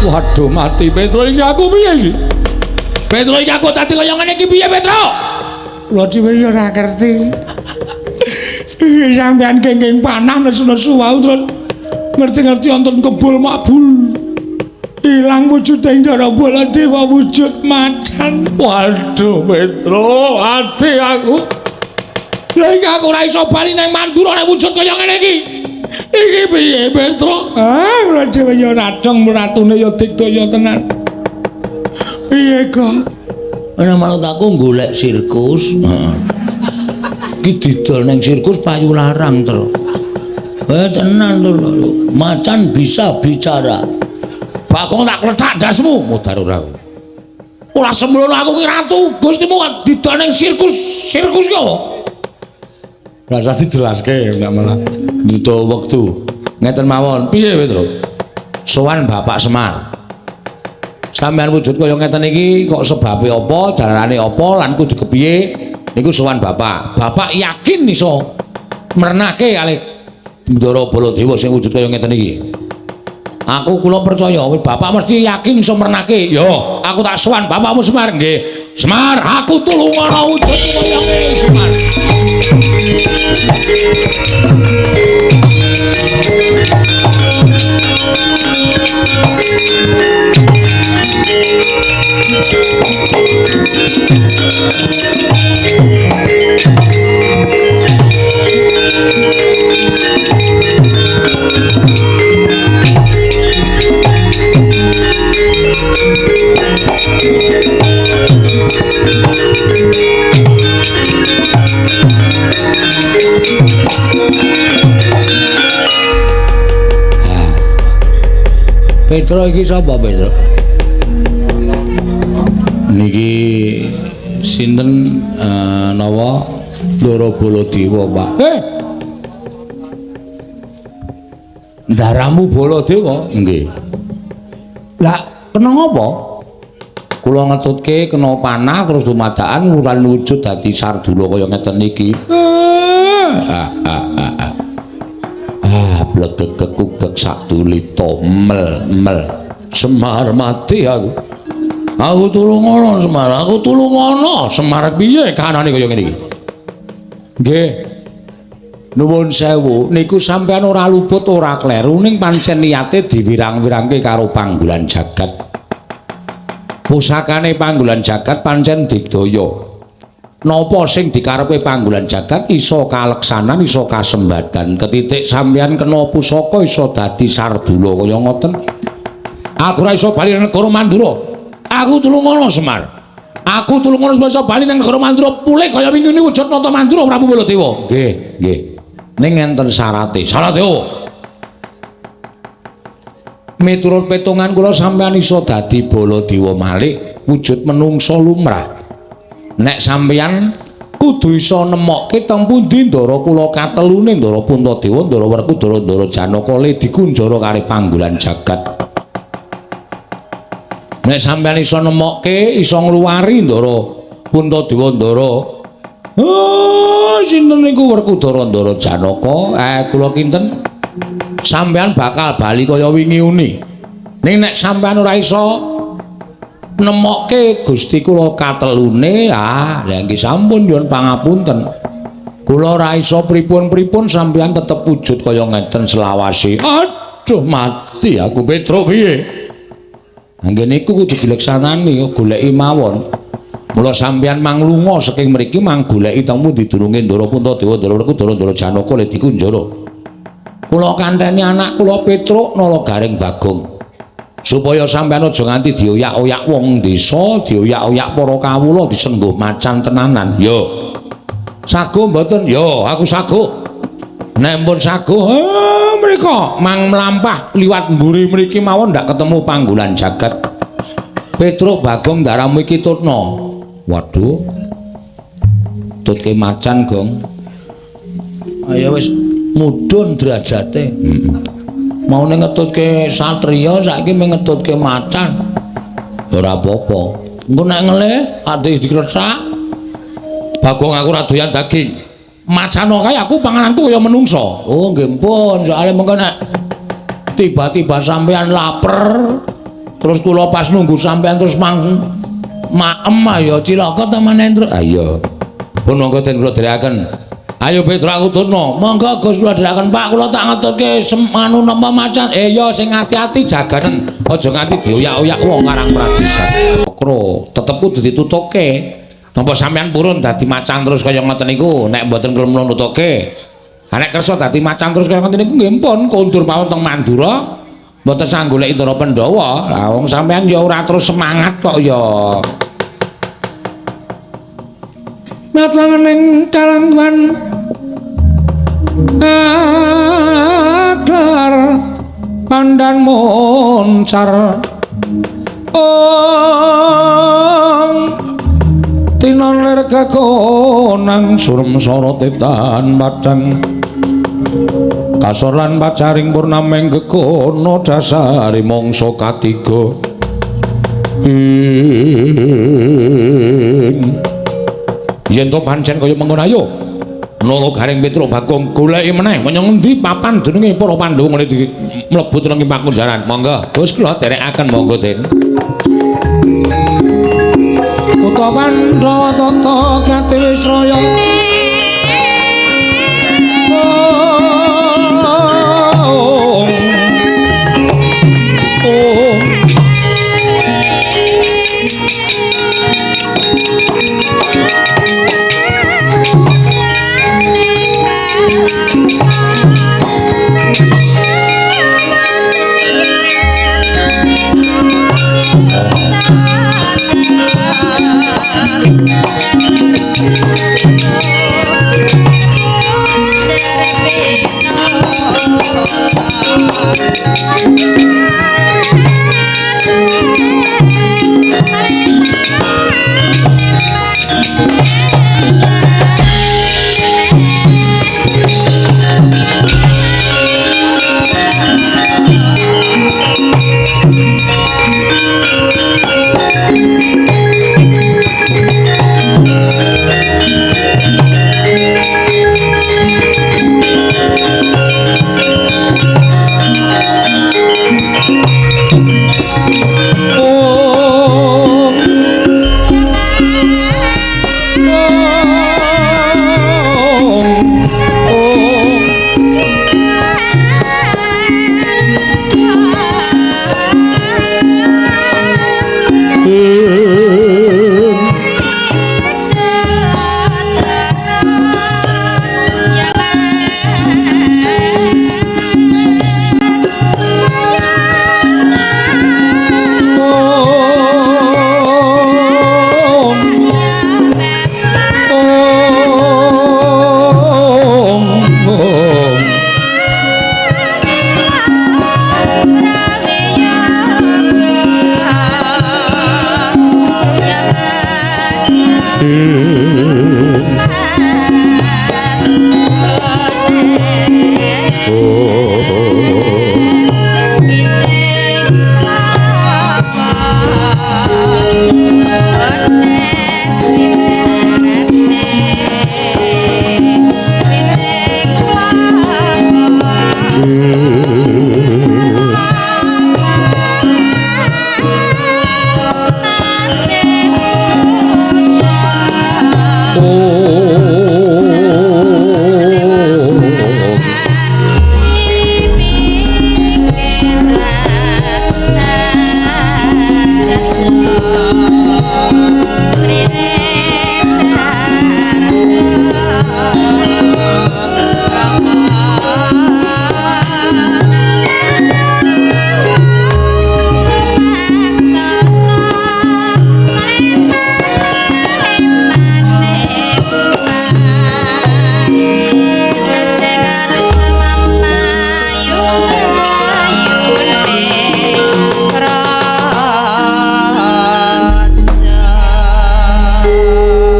Waduh mati Petro iki aku piye iki? Petro iki aku tadi kaya ngene iki piye Petro? Kula dhewe ya ora ngerti. Sampeyan kenging panah nesu-nesu wau terus ngerti-ngerti wonten kebul makbul. Ilang wujude Ndara Baladewa wujud macan. Waduh Petro, ati aku. Lah iki aku ora iso bali nang Mandura nek wujud kaya ngene iki. Iki piye Petro? Ah, kula dhewe ya radong ratune ya digdaya tenan. Piye kok? Ana manut aku golek sirkus. Heeh. Iki didol nang sirkus payu larang, Tru. Eh tenan lho, macan bisa bicara. Bagong tak klethak ndasmu, modar ora. Ora sembrono aku ki ratu, Gustimu didol nang sirkus. Sirkus ki apa? Rasa dijelaske enggak malah butuh wektu. Ngeten mawon, piye Petro? Sowan Bapak Semar. Sampeyan wujud kaya ngeten iki kok sebabe apa, jalarane apa, lan kudu kepiye? Niku sowan Bapak. Bapak yakin iso mrenake kalih Ndara Baladewa sing wujud kaya ngeten iki. Aku kula percaya, Bapak mesti yakin iso mrenake. Yo, aku tak sowan Bapakmu Semar nggih. Semar, aku tulungono wujud kaya ngene Semar. Petro iki sapa Petro? Niki sinten nawa Ndara Baladewa, Pak. Ndaramu Baladewa? Nggih. Lah kena ngapa? Kula ngetutke kena panah terus dumadakan lan wujud dadi sardula kaya ngeten iki. Blegeg-gegugeg sadulita mel-mel. Semar mati aku. Aku tulungono Semar, aku tulungono. Semar piye kahanane kaya ngene iki? Nggih. Nuwun sewu, niku sampean ora luput ora kleru ning pancen niate diwirang-wirangke karo Panggulan Jagat. Pusakane Panggulan Jagat pancen digdaya. Napa sing dikarepe Panggulan Jagat iso kaleksanan, iso kasembadan. Ketitik sampean kena pusaka iso dadi sardula kaya ngoten. Aku ora iso bali nang negara Mandura. Aku tulungono Semar. Aku tulungono iso bali nang negara Mandura pulih kaya wingi wujud nata Mandura Prabu Baladewa. Nggih, nggih. Ning enten syarate. Syarate opo? Miturut petungan kula sampeyan iso dadi Baladewa malih wujud menungsa lumrah. Nek sampeyan kudu iso nemokke teng pundi ndara kula katelune Ndara Puntadewa, Ndara Werkudara, Ndara Janaka le dikunjara karo panggolan jagat. Nek sampeyan iso nemokke, iso ngluwari Ndara Puntadewa, Ndara sinten niku Werkudara, Ndara Janaka, kula kinten sampeyan bakal bali kaya wingi uni. Ning nek sampeyan ora iso nemokke Gusti kula katelune, ah lha nggih sampun nyuwun pangapunten. Kula ora iso pripun-pripun, sampeyan tetep wujud kaya ngeten selawase. Aduh mati aku Petruk piye? Nggih niku kudu dileksanani, goleki mawon. Mula sampeyan manglunga saking mriki mang goleki teng pundi durunge Ndara Puntadewa, Ndara Werkudara, Ndara Janaka le dikunjara. Kula kanteni anak kula Petruk Nala Gareng Bagong. Supaya sampeyan aja nganti dioyak-oyak wong desa, dioyak-oyak para kawula disengguh macan tenanan. Yo. Sago mboten? Yo, aku sago. Nek pun sago, mriko mang mlampah liwat mburi mriki mawon ndak ketemu panggolan jagat. Petruk Bagong ndaramu iki tutna. Waduh. Tutke macan, Gong. Ayo wis mudhun derajate. Heeh. Maune ngetutke satriya saiki mung ngetutke macan. Ora apa-apa. Engko nek ngelih ati dikresak. Bagong aku ora doyan daging. Macan kae aku pangananku kaya menungsa. Oh nggih pun, soalé mengko nek tiba-tiba sampean lapar terus kula pas nunggu sampean terus mang maem ya cilaka ta maneh, Truk. Ha iya. Pun monggo den kula dherekaken. Ayo Petruk aku tutno. Monggo Gus kula dherekaken Pak, kula tak ngetutke anu napa macan. Ya sing ati-ati jaganen, aja nganti dioyak-oyak wong Karang Pradisan. Kro, tetep kudu ditutuke. Napa sampean purun dadi macan terus kaya ngoten niku, nek mboten gelem nutuke. Ha nek kersa dadi macan terus kaya ngoten niku nggih pun kondur mawon teng Mandura. Mboten sah goleki Ndara Pandhawa. Lah wong sampean ya ora terus semangat kok ya. Matlangan ing kalangwan aklar pandan moncar ong tinon lir kekonang surem sorote tan padang kasor lan pacaring purnameng gekono dasare mangsa katiga yen to pancen kaya mengkono ayo Nala Gareng Petruk Bagong goleki meneh menyang ngendi papan jenenge para Pandhawa ngene iki mlebu teng pakunjaran. Monggo Gus kula dherekaken monggo Den. Kutha Pandhawa tata katisraya.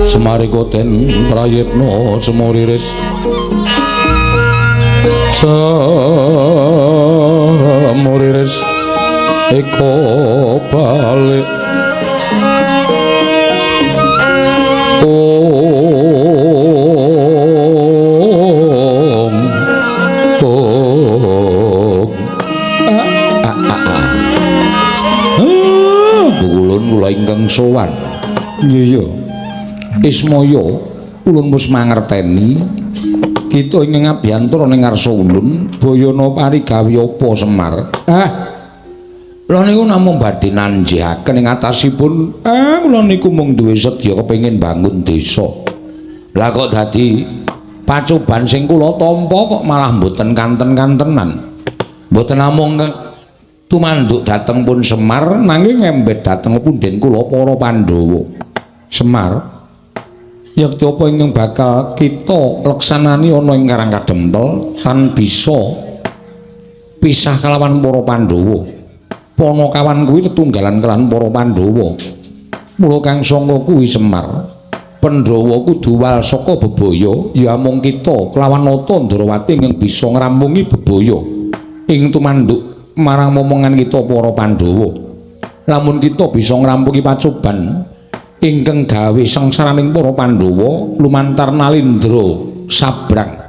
Semarika den prayitna semuriris semuriris eko balik ong ong ulun kula ingkang sowan. Iya Ismaya, ulun wis mangerteni kita ingkang abiyantara ning ngarsa ulun bayana parigawe apa Semar. Kula niku namung badhe nanjihaken ing atasipun. Kula niku mung duwe sedya kepengin bangun desa. Lah kok dadi pacoban sing kula tampa kok malah mboten kanten-kantenan. Mboten namung tumanduk dhateng pun Semar nanging ngembet dhateng punden kula para Pandhawa. Semar, yekti apa ingkang bakal kita leksanani ana ing Karang Kadempel tan bisa pisah kalawan para Pandhawa. Panakawan kuwi tetunggalan kelawan para Pandhawa. Mula kang sangka kuwi Semar, Pandhawa kudu wal saka bebaya, ya mung kita kelawan Nata Ndrawati ingkang bisa ngrampungi bebaya ing tumanduk marang momongan kita para Pandhawa. Lamun kita bisa ngrampungi pacoban ingkang gawe sengsaraning para Pandhawa lumantar Nalindra sabrang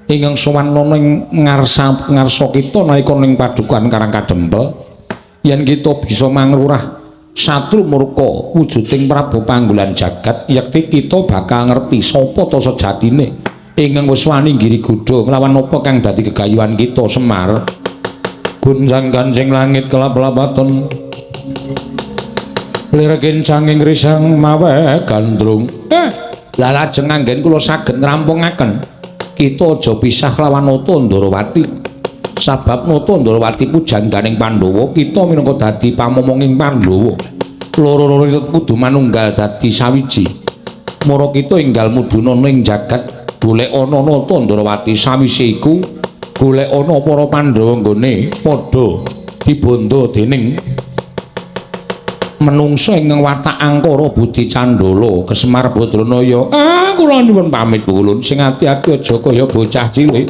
ingkang sowan ana ing ngarsa kita nalika ning padukuhan Karang Kadempel, yen kita bisa mangrurah satru murka wujuding Prabu Panggulan Jagat, yekti kita bakal ngerti sapa ta sejatine ingkang wis wani nggiri godha nglawan apa kang dadi gegayuhan kita Semar. Gunjang ganjing langit kelap-lapaton lir kencanging risang mawe gandrung. Lah lajeng anggen kula saged ngrampungaken kita aja pisah lawan Nata Ndrawati. Sabab Nata Ndrawati pujangganing Pandhawa, kita minangka dadi pamomonging Pandhawa. Loro-loro kudu manunggal dadi sawiji. Mara kita enggal mudhun ana ing jagat golek ana Nata Ndrawati, sawise iku golek ana para Pandhawa nggone padha dibondo dening menungsa ingkang watak angkara budi candala Kesemar Badranaya. Kula nyuwun pamit ulun, sing ati-ati aja kaya bocah cilik.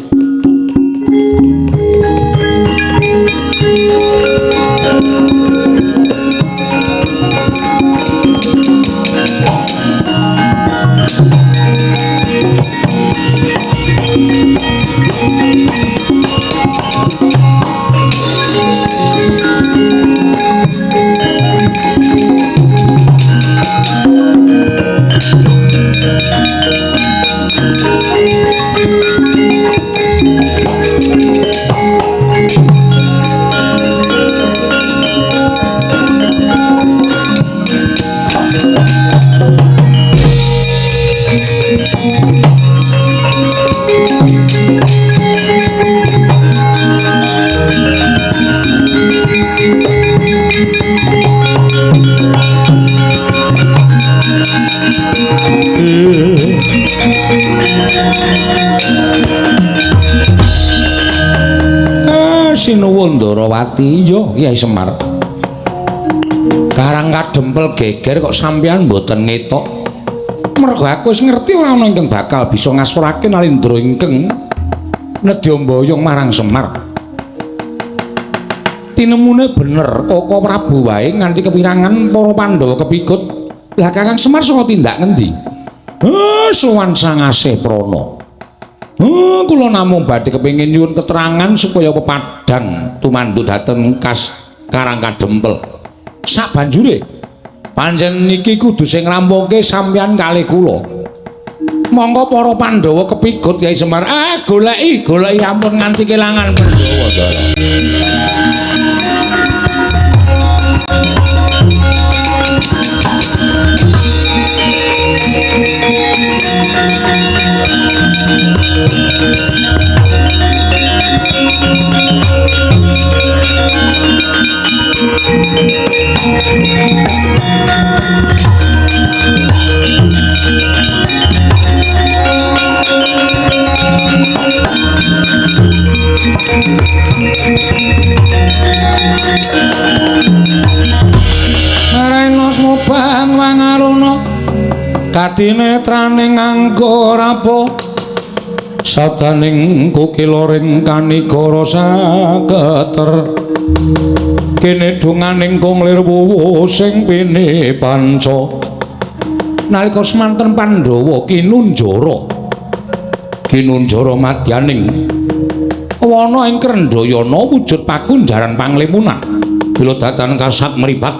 Sinuwun Ndrawati, yo Kyai Semar. Karang Kadempel geger kok sampeyan mboten ngetok. Mergo aku wis ngerti ora ana ingkang bakal bisa ngasorake Nalindra ingkang nedya mboyong marang Semar. Tinemune bener Koko Prabu wae nganti kepirangan para Pandhawa kepikut. Lah Kakang Semar saka tindak ngendi? Sowan Sang Asih Prana. Kula namung badhe kepengin nyuwun keterangan supaya pepadang tumanduk dhateng kas Karang Kadempel. Sabanjure pancen niki kudu sing nglampungke sampeyan kalih kula. Monggo para Pandhawa kepikut Kyai Semar. Ah, goleki, goleki ampun nganti kelangan Pandhawa, Ndara. Rena smobang wangaruna kadinetraning anggo rapo sabdaning kukiloring kanigara saketer kene donganing kung lir wuwu sing pini panca. Nalika semanten Pandhawa kinunjara kinunjara madyaning wana ing Krendhayana wujud pakunjaran panglimunan bila datan kasat mripat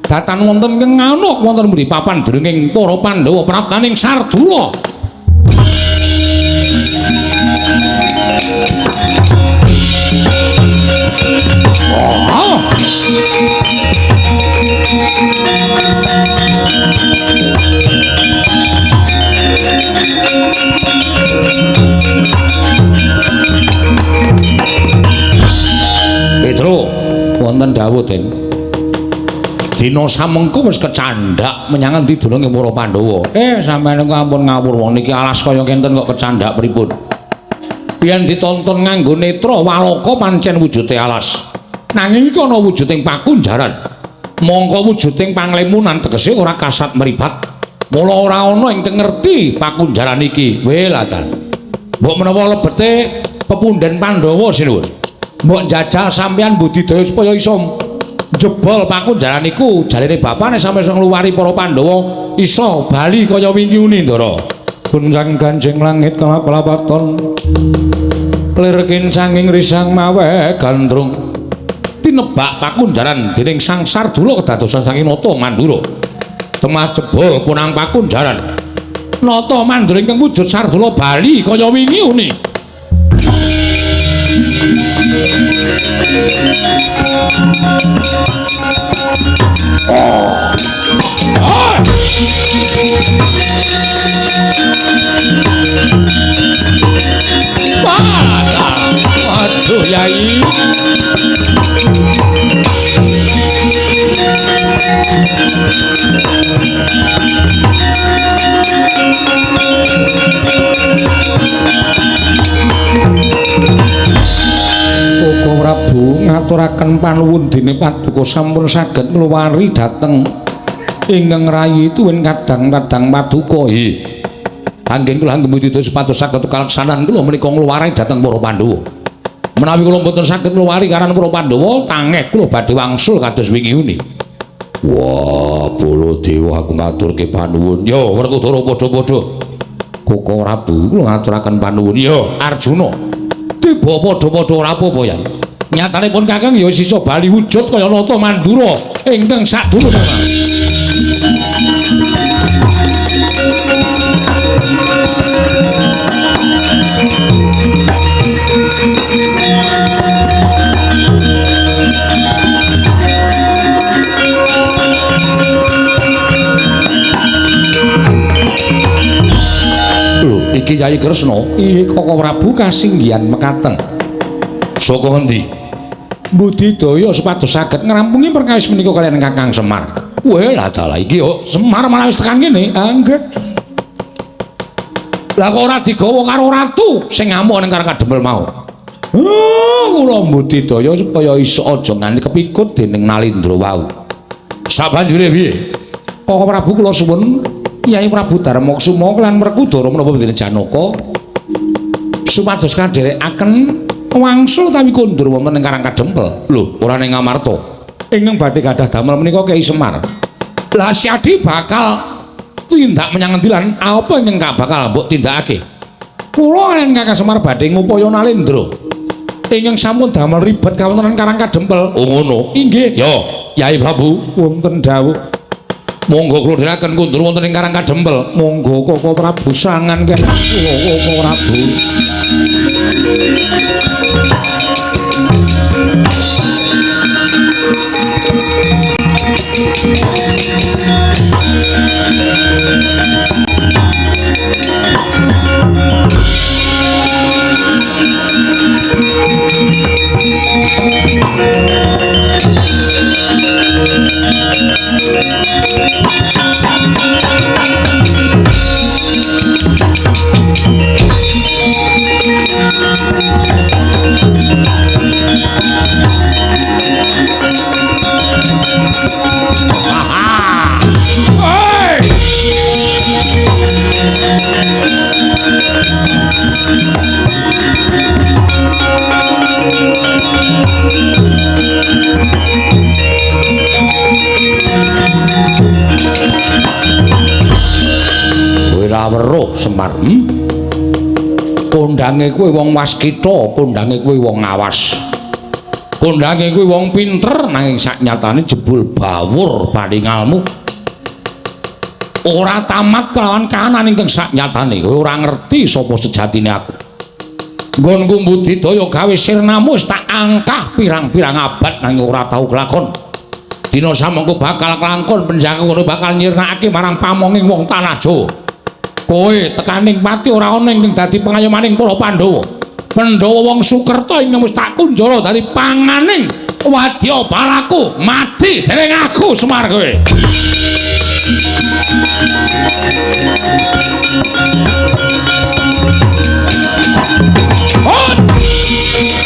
datan wonten ing nganuk wonten mrih papan derenging para Pandhawa praptaning Sardula. Oh. Petro wonten dawuh Den. Dina samengko wis kecandhak menyang endi dununge para Pandhawa. Sampeyan niku ampun ngawur wong niki alas kaya kenten kok kecandhak pripun. Yen ditonton nganggo netra waloka pancen wujude alas. Nanging iki ana wujuding pakunjaran. Mongko wujuding panglimunan tegese ora kasat mripat. Mula ora ana ingkang ngerti pakunjaran iki. Welatan. Mbok menawa lebete pepundhen Pandhawa sinuwun. Mbok njajal sampeyan budidaya supaya iso jebol pakunjaran iku jarene bapane sampe iso ngluwari para Pandhawa iso bali kaya wingi uni Ndara. Gunjang ganjing langit kelap-lapaton lir kincanging risang mawe gandrung tinebak pakunjaran dening Sang Sardula kedadosan saking Nata Mandura. Temah jebol punang pakunjaran. Nata Mandura ingkang wujud Sardula bali kaya wingi uni. Oh. Oh. Waduh Yai. Koko Prabu ngaturaken panuwun dene paduka sampun saged ngluwari dhateng ingkang rayi tuwin kadang-kadang paduka. Nggih. Anggen kula anggem budidaya supados saged kaleksanan kula menika ngluwari dhateng para Pandhawa. Menawi kula mboten saged ngluwari karan para Pandhawa, tangeh kula badhe wangsul kados wingi uni. Wah, Baladewa aku ngaturke panuwun. Yo, Werkudara padha-padha. Koko Prabu kula ngaturaken panuwun. Yo, Arjuna. Tiba padha-padha ora apa-apa, Yai. Nyatanipun Kakang ya wis iso bali wujud kaya Nata Mandura ingkang sadurunge. Lho, iki Yai Kresna, Iya Koko Prabu kasinggihan mekaten. Saka ngendi? Budidaya supados saged ngrampungi perkawis menika kaliyan Kakang Semar. Weh, lah dalah iki yo Semar malah wis tekan kene. Ah, nggih. Lah kok ora digawa karo ratu sing ngamuk ning Karang Kadempel mau. Kula budidaya supaya iso aja nganti kepikut dening Nalindra wau. Sabanjure piye? Koko Prabu kula suwun Yai Prabu Darmakusuma lan Werkudara menapa dene Janaka supados kadherekaken wangsul utawi kondur wonten ing Karang Kadempel. Lho, ora ning Ngamarta. Ingkang badhe gadah damel menika Kyai Semar. Lah Siadi bakal tindak menyang ngendi lan apa ingkang bakal mbok tindakake? Kula kaliyan Kakang Semar badhe ngupaya Nalendra ingkang sampun damel ribet kawontenan Karang Kadempel. Oh ngono. Inggih. Yo, Yai Prabu, wonten dawuh. Monggo kula dherekaken kondur wonten ing Karang Kadempel. Monggo Koko Prabu sangan kula Koko Prabu. Kowe ora weruh Semar. Kondange kuwi wong waskita, kondange kuwi wong awas. Kondange kuwi wong pinter nanging saknyatane jebul bawur paningalmu. Ora tamat kelawan kahanan ingkang saknyatane kowe ora ngerti sapa sejatine aku. Nggonku mbudidaya gawe sirnamu wis tak angkah pirang-pirang abad nanging ora tau kelakon. Dina samengko bakal kelangkon penjaga kono bakal nyirnakake marang pamonging wong tanah Jawa. Kowe tekaning pati ora ana ingkang dadi pengayomaning para Pandhawa. Pandhawa wong Sukerta ingkang wis tak kunjara dadi panganing wadya balaku mati dening aku Semar kowe.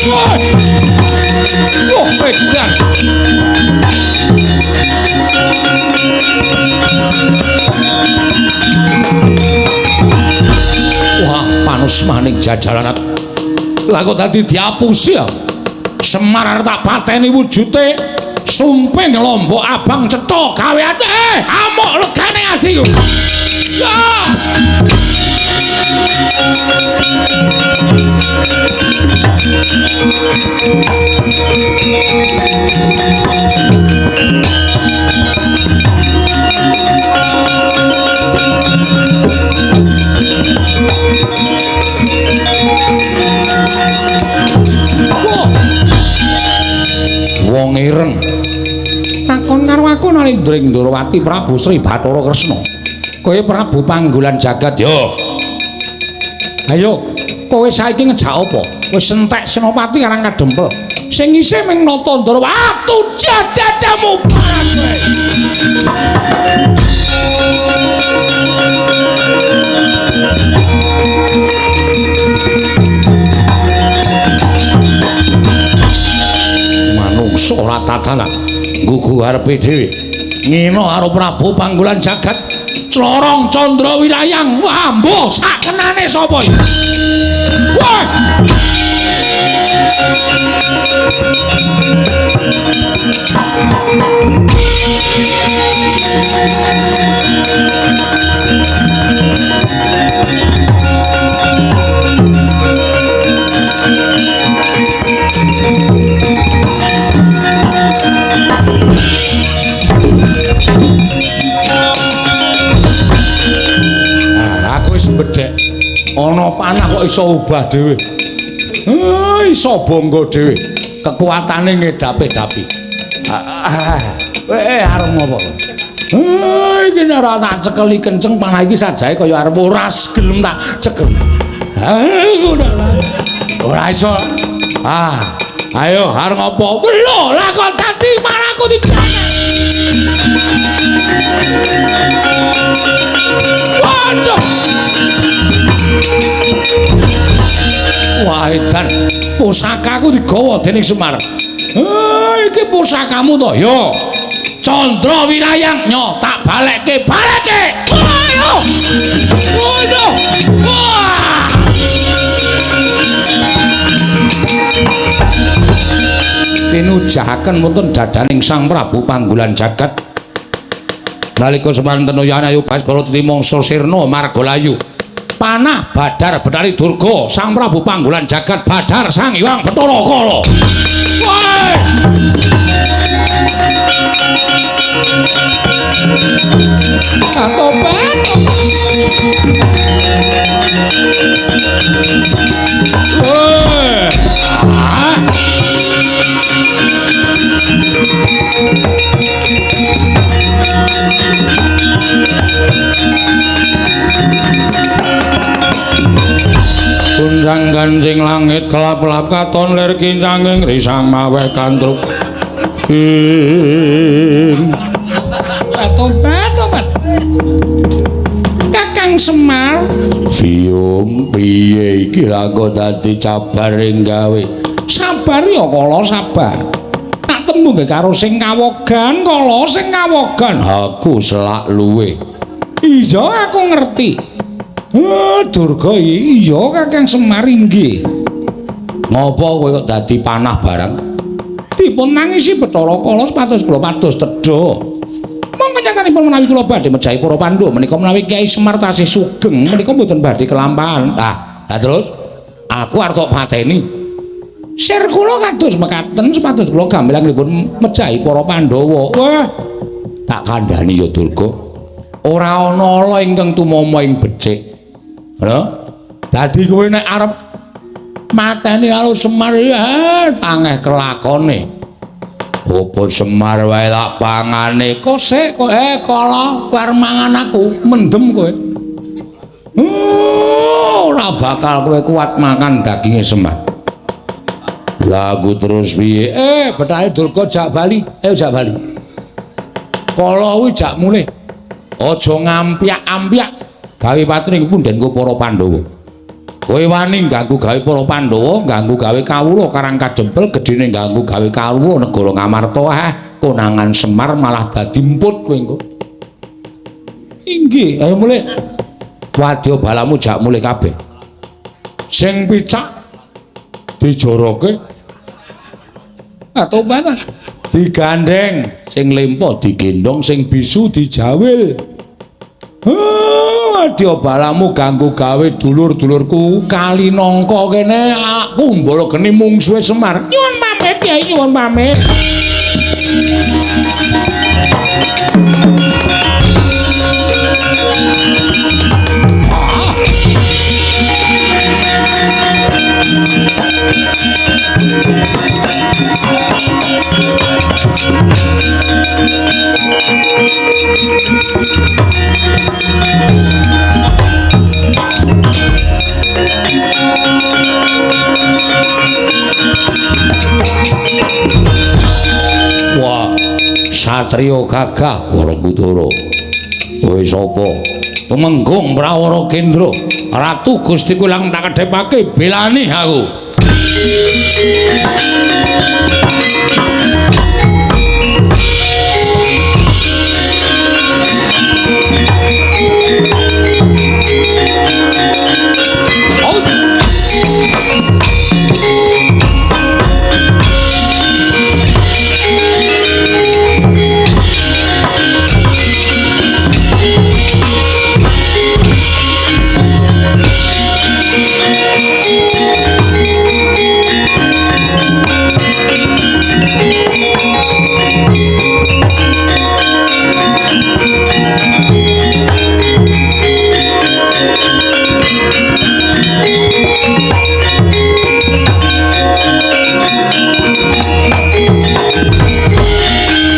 Wah, edan. Wah, panus maning jajalanat. Lah kok dadi diapusi ya? Semar arep tak pateni wujute sumping lombok abang cetha gawean. Amuk legane atiku. Ya. Wong ireng takon karo aku Nalendra Ndrawati Prabu Sri Bathara Kresna. Kowe Prabu Panggulan Jagat yo. Ayo, kowe saiki ngejak apa? Wis entek Senopati Karang Kadempel. Sing isih ming nata Ndrawati dadamu parah kowe. Manungsa ora tatanan nggugu arepe dhewe. Ngino karo Prabu Panggulan Jagat Clorong Candra Wirayang. Wah, mbuh sakenane sapa iki? Wah! Aku wis bedhek. Ana panah kok iso obah dhewe. Iso bangga dhewe. Kekuatane ngedapi-dapi. Arep ngopo? Iki nek ora tak cekeli kenceng panah iki sajae kaya arep ora gelem tak cekel. Ngono. Ora iso. Ayo arep ngopo? Lho, lah kok dadi panahku dijaga. Waduh. Wah, edan. Pusakaku digawa dening Semar. Iki pusakamu to? Yo. Candra Wirayang nyo tak balekke, balekke. Ayo. mejahaken wonten dadaning Sang Prabu Panggulan Jagat. Nalika semanten uyana ayu Baskara titi mangsa sirna marga layu. Panah Badar Betari Durga Sang Prabu Panggulan Jagat Badar Sang Hyang Bathara Kala. Woi! Tobat. Woi! Ah. Gunjang ganjing langit kelap-kelap katon lir kincanging risang maweh kantruk. Tobat, tobat. Kakang Semar, Biyung piye iki lha kok dadi cabar ing gawe? Sabar ya kala, sabar. Tak temu nggih karo sing kawogan kala, sing kawogan. Aku selak luwe. Iya, aku ngerti. Durga iya Kakang Semar inggih. Ngopo kowe kok dadi panah barang? Dipun nangisi Bathara Kala supados kula pados tedha. Monggo nyatanipun menawi kula badhe mejahi para Pandhawa menika menawi Kyai Semar tasih sugeng menika mboten badhe kelampahan. Ah, lah terus aku arep tok pateni. Sir kula kados mekaten supados kula gambilangipun mejahi para Pandhawa. Wah, tak kandhani ya Durga. Ora ana ala ingkang tumama ing becik. Lho, dadi kowe nek arep mateni karo Semar ya tangeh kelakone. Apa Semar wae lak pangane kok sik kok kala kowe arep mangan aku mendem kowe. Ora bakal kowe kuat makan daginge Semar. Lah aku terus piye? Bethahe Durga jak bali. Ayo jak bali. Kala kuwi jak mulih. Aja ngampyak-ampyak gawe patring pundhenku para Pandhawa. Kowe wani ganggu gawe para Pandhawa, ganggu gawe kawula Karang Kadempel, gedhene ganggu gawe kawula negara Ngamarta. Ah, konangan Semar malah dadi emput kowe engko. Inggih, ayo mulih. Wadya balamu jak mulih kabeh. Sing picak dijoroke atau mana? Digandeng, sing lempo digendong, sing bisu dijawil. Wadya balamu ganggu gawe dulur-dulurku kali nangka kene aku mbala geni mungsuhe Semar. Nyuwun pamit Kyai, nyuwun pamit. Wah, satriya gagah Werkudara. Kowe sapa? Tumenggung Prawara Kendra, Ratu Gusti Kulang tak kedhepake belani aku.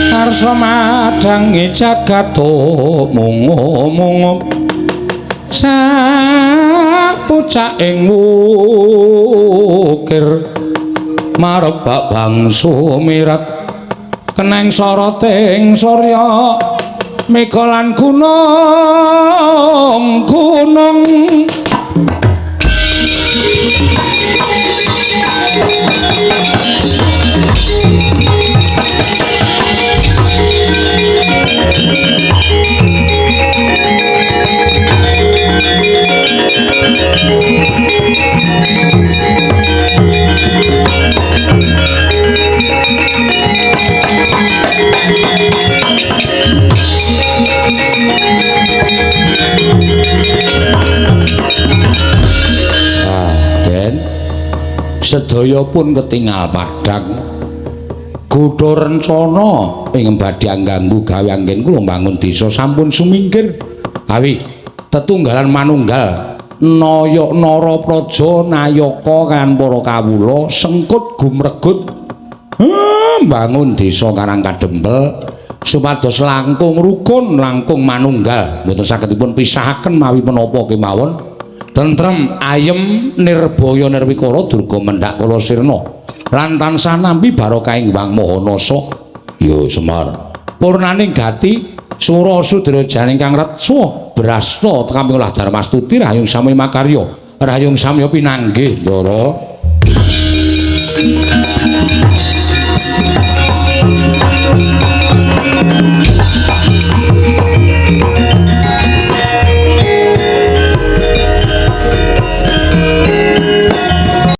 Karsa madangi jagat mungu-mungu sapucaking wukir marebak bangsa mirat keneng soroting surya mega lan gunung gunung. Ah, Den. Sedaya pun ketingal padhang. Gudha rencana ing badhe ganggu gawe anggen kula mbangun desa sampun sumingkir. Awi tetunggalan manunggal naya Narapraja nayaka kan para kawula sengkut gumregut mbangun desa Karang Kadempel supados langkung rukun langkung manunggal mboten saged dipun pisahaken mawi menapa kemawon tentrem ayem nirbaya nirwikara durga mendhak kala sirna lan tansah nampi barokahing Hyang Maha Nasa. Ya Semar, purnaning gati sura sudra janing kang retsa brasta tekamping olah darmastuti rahayung sami makarya rahayung samya pinanggih Ndara.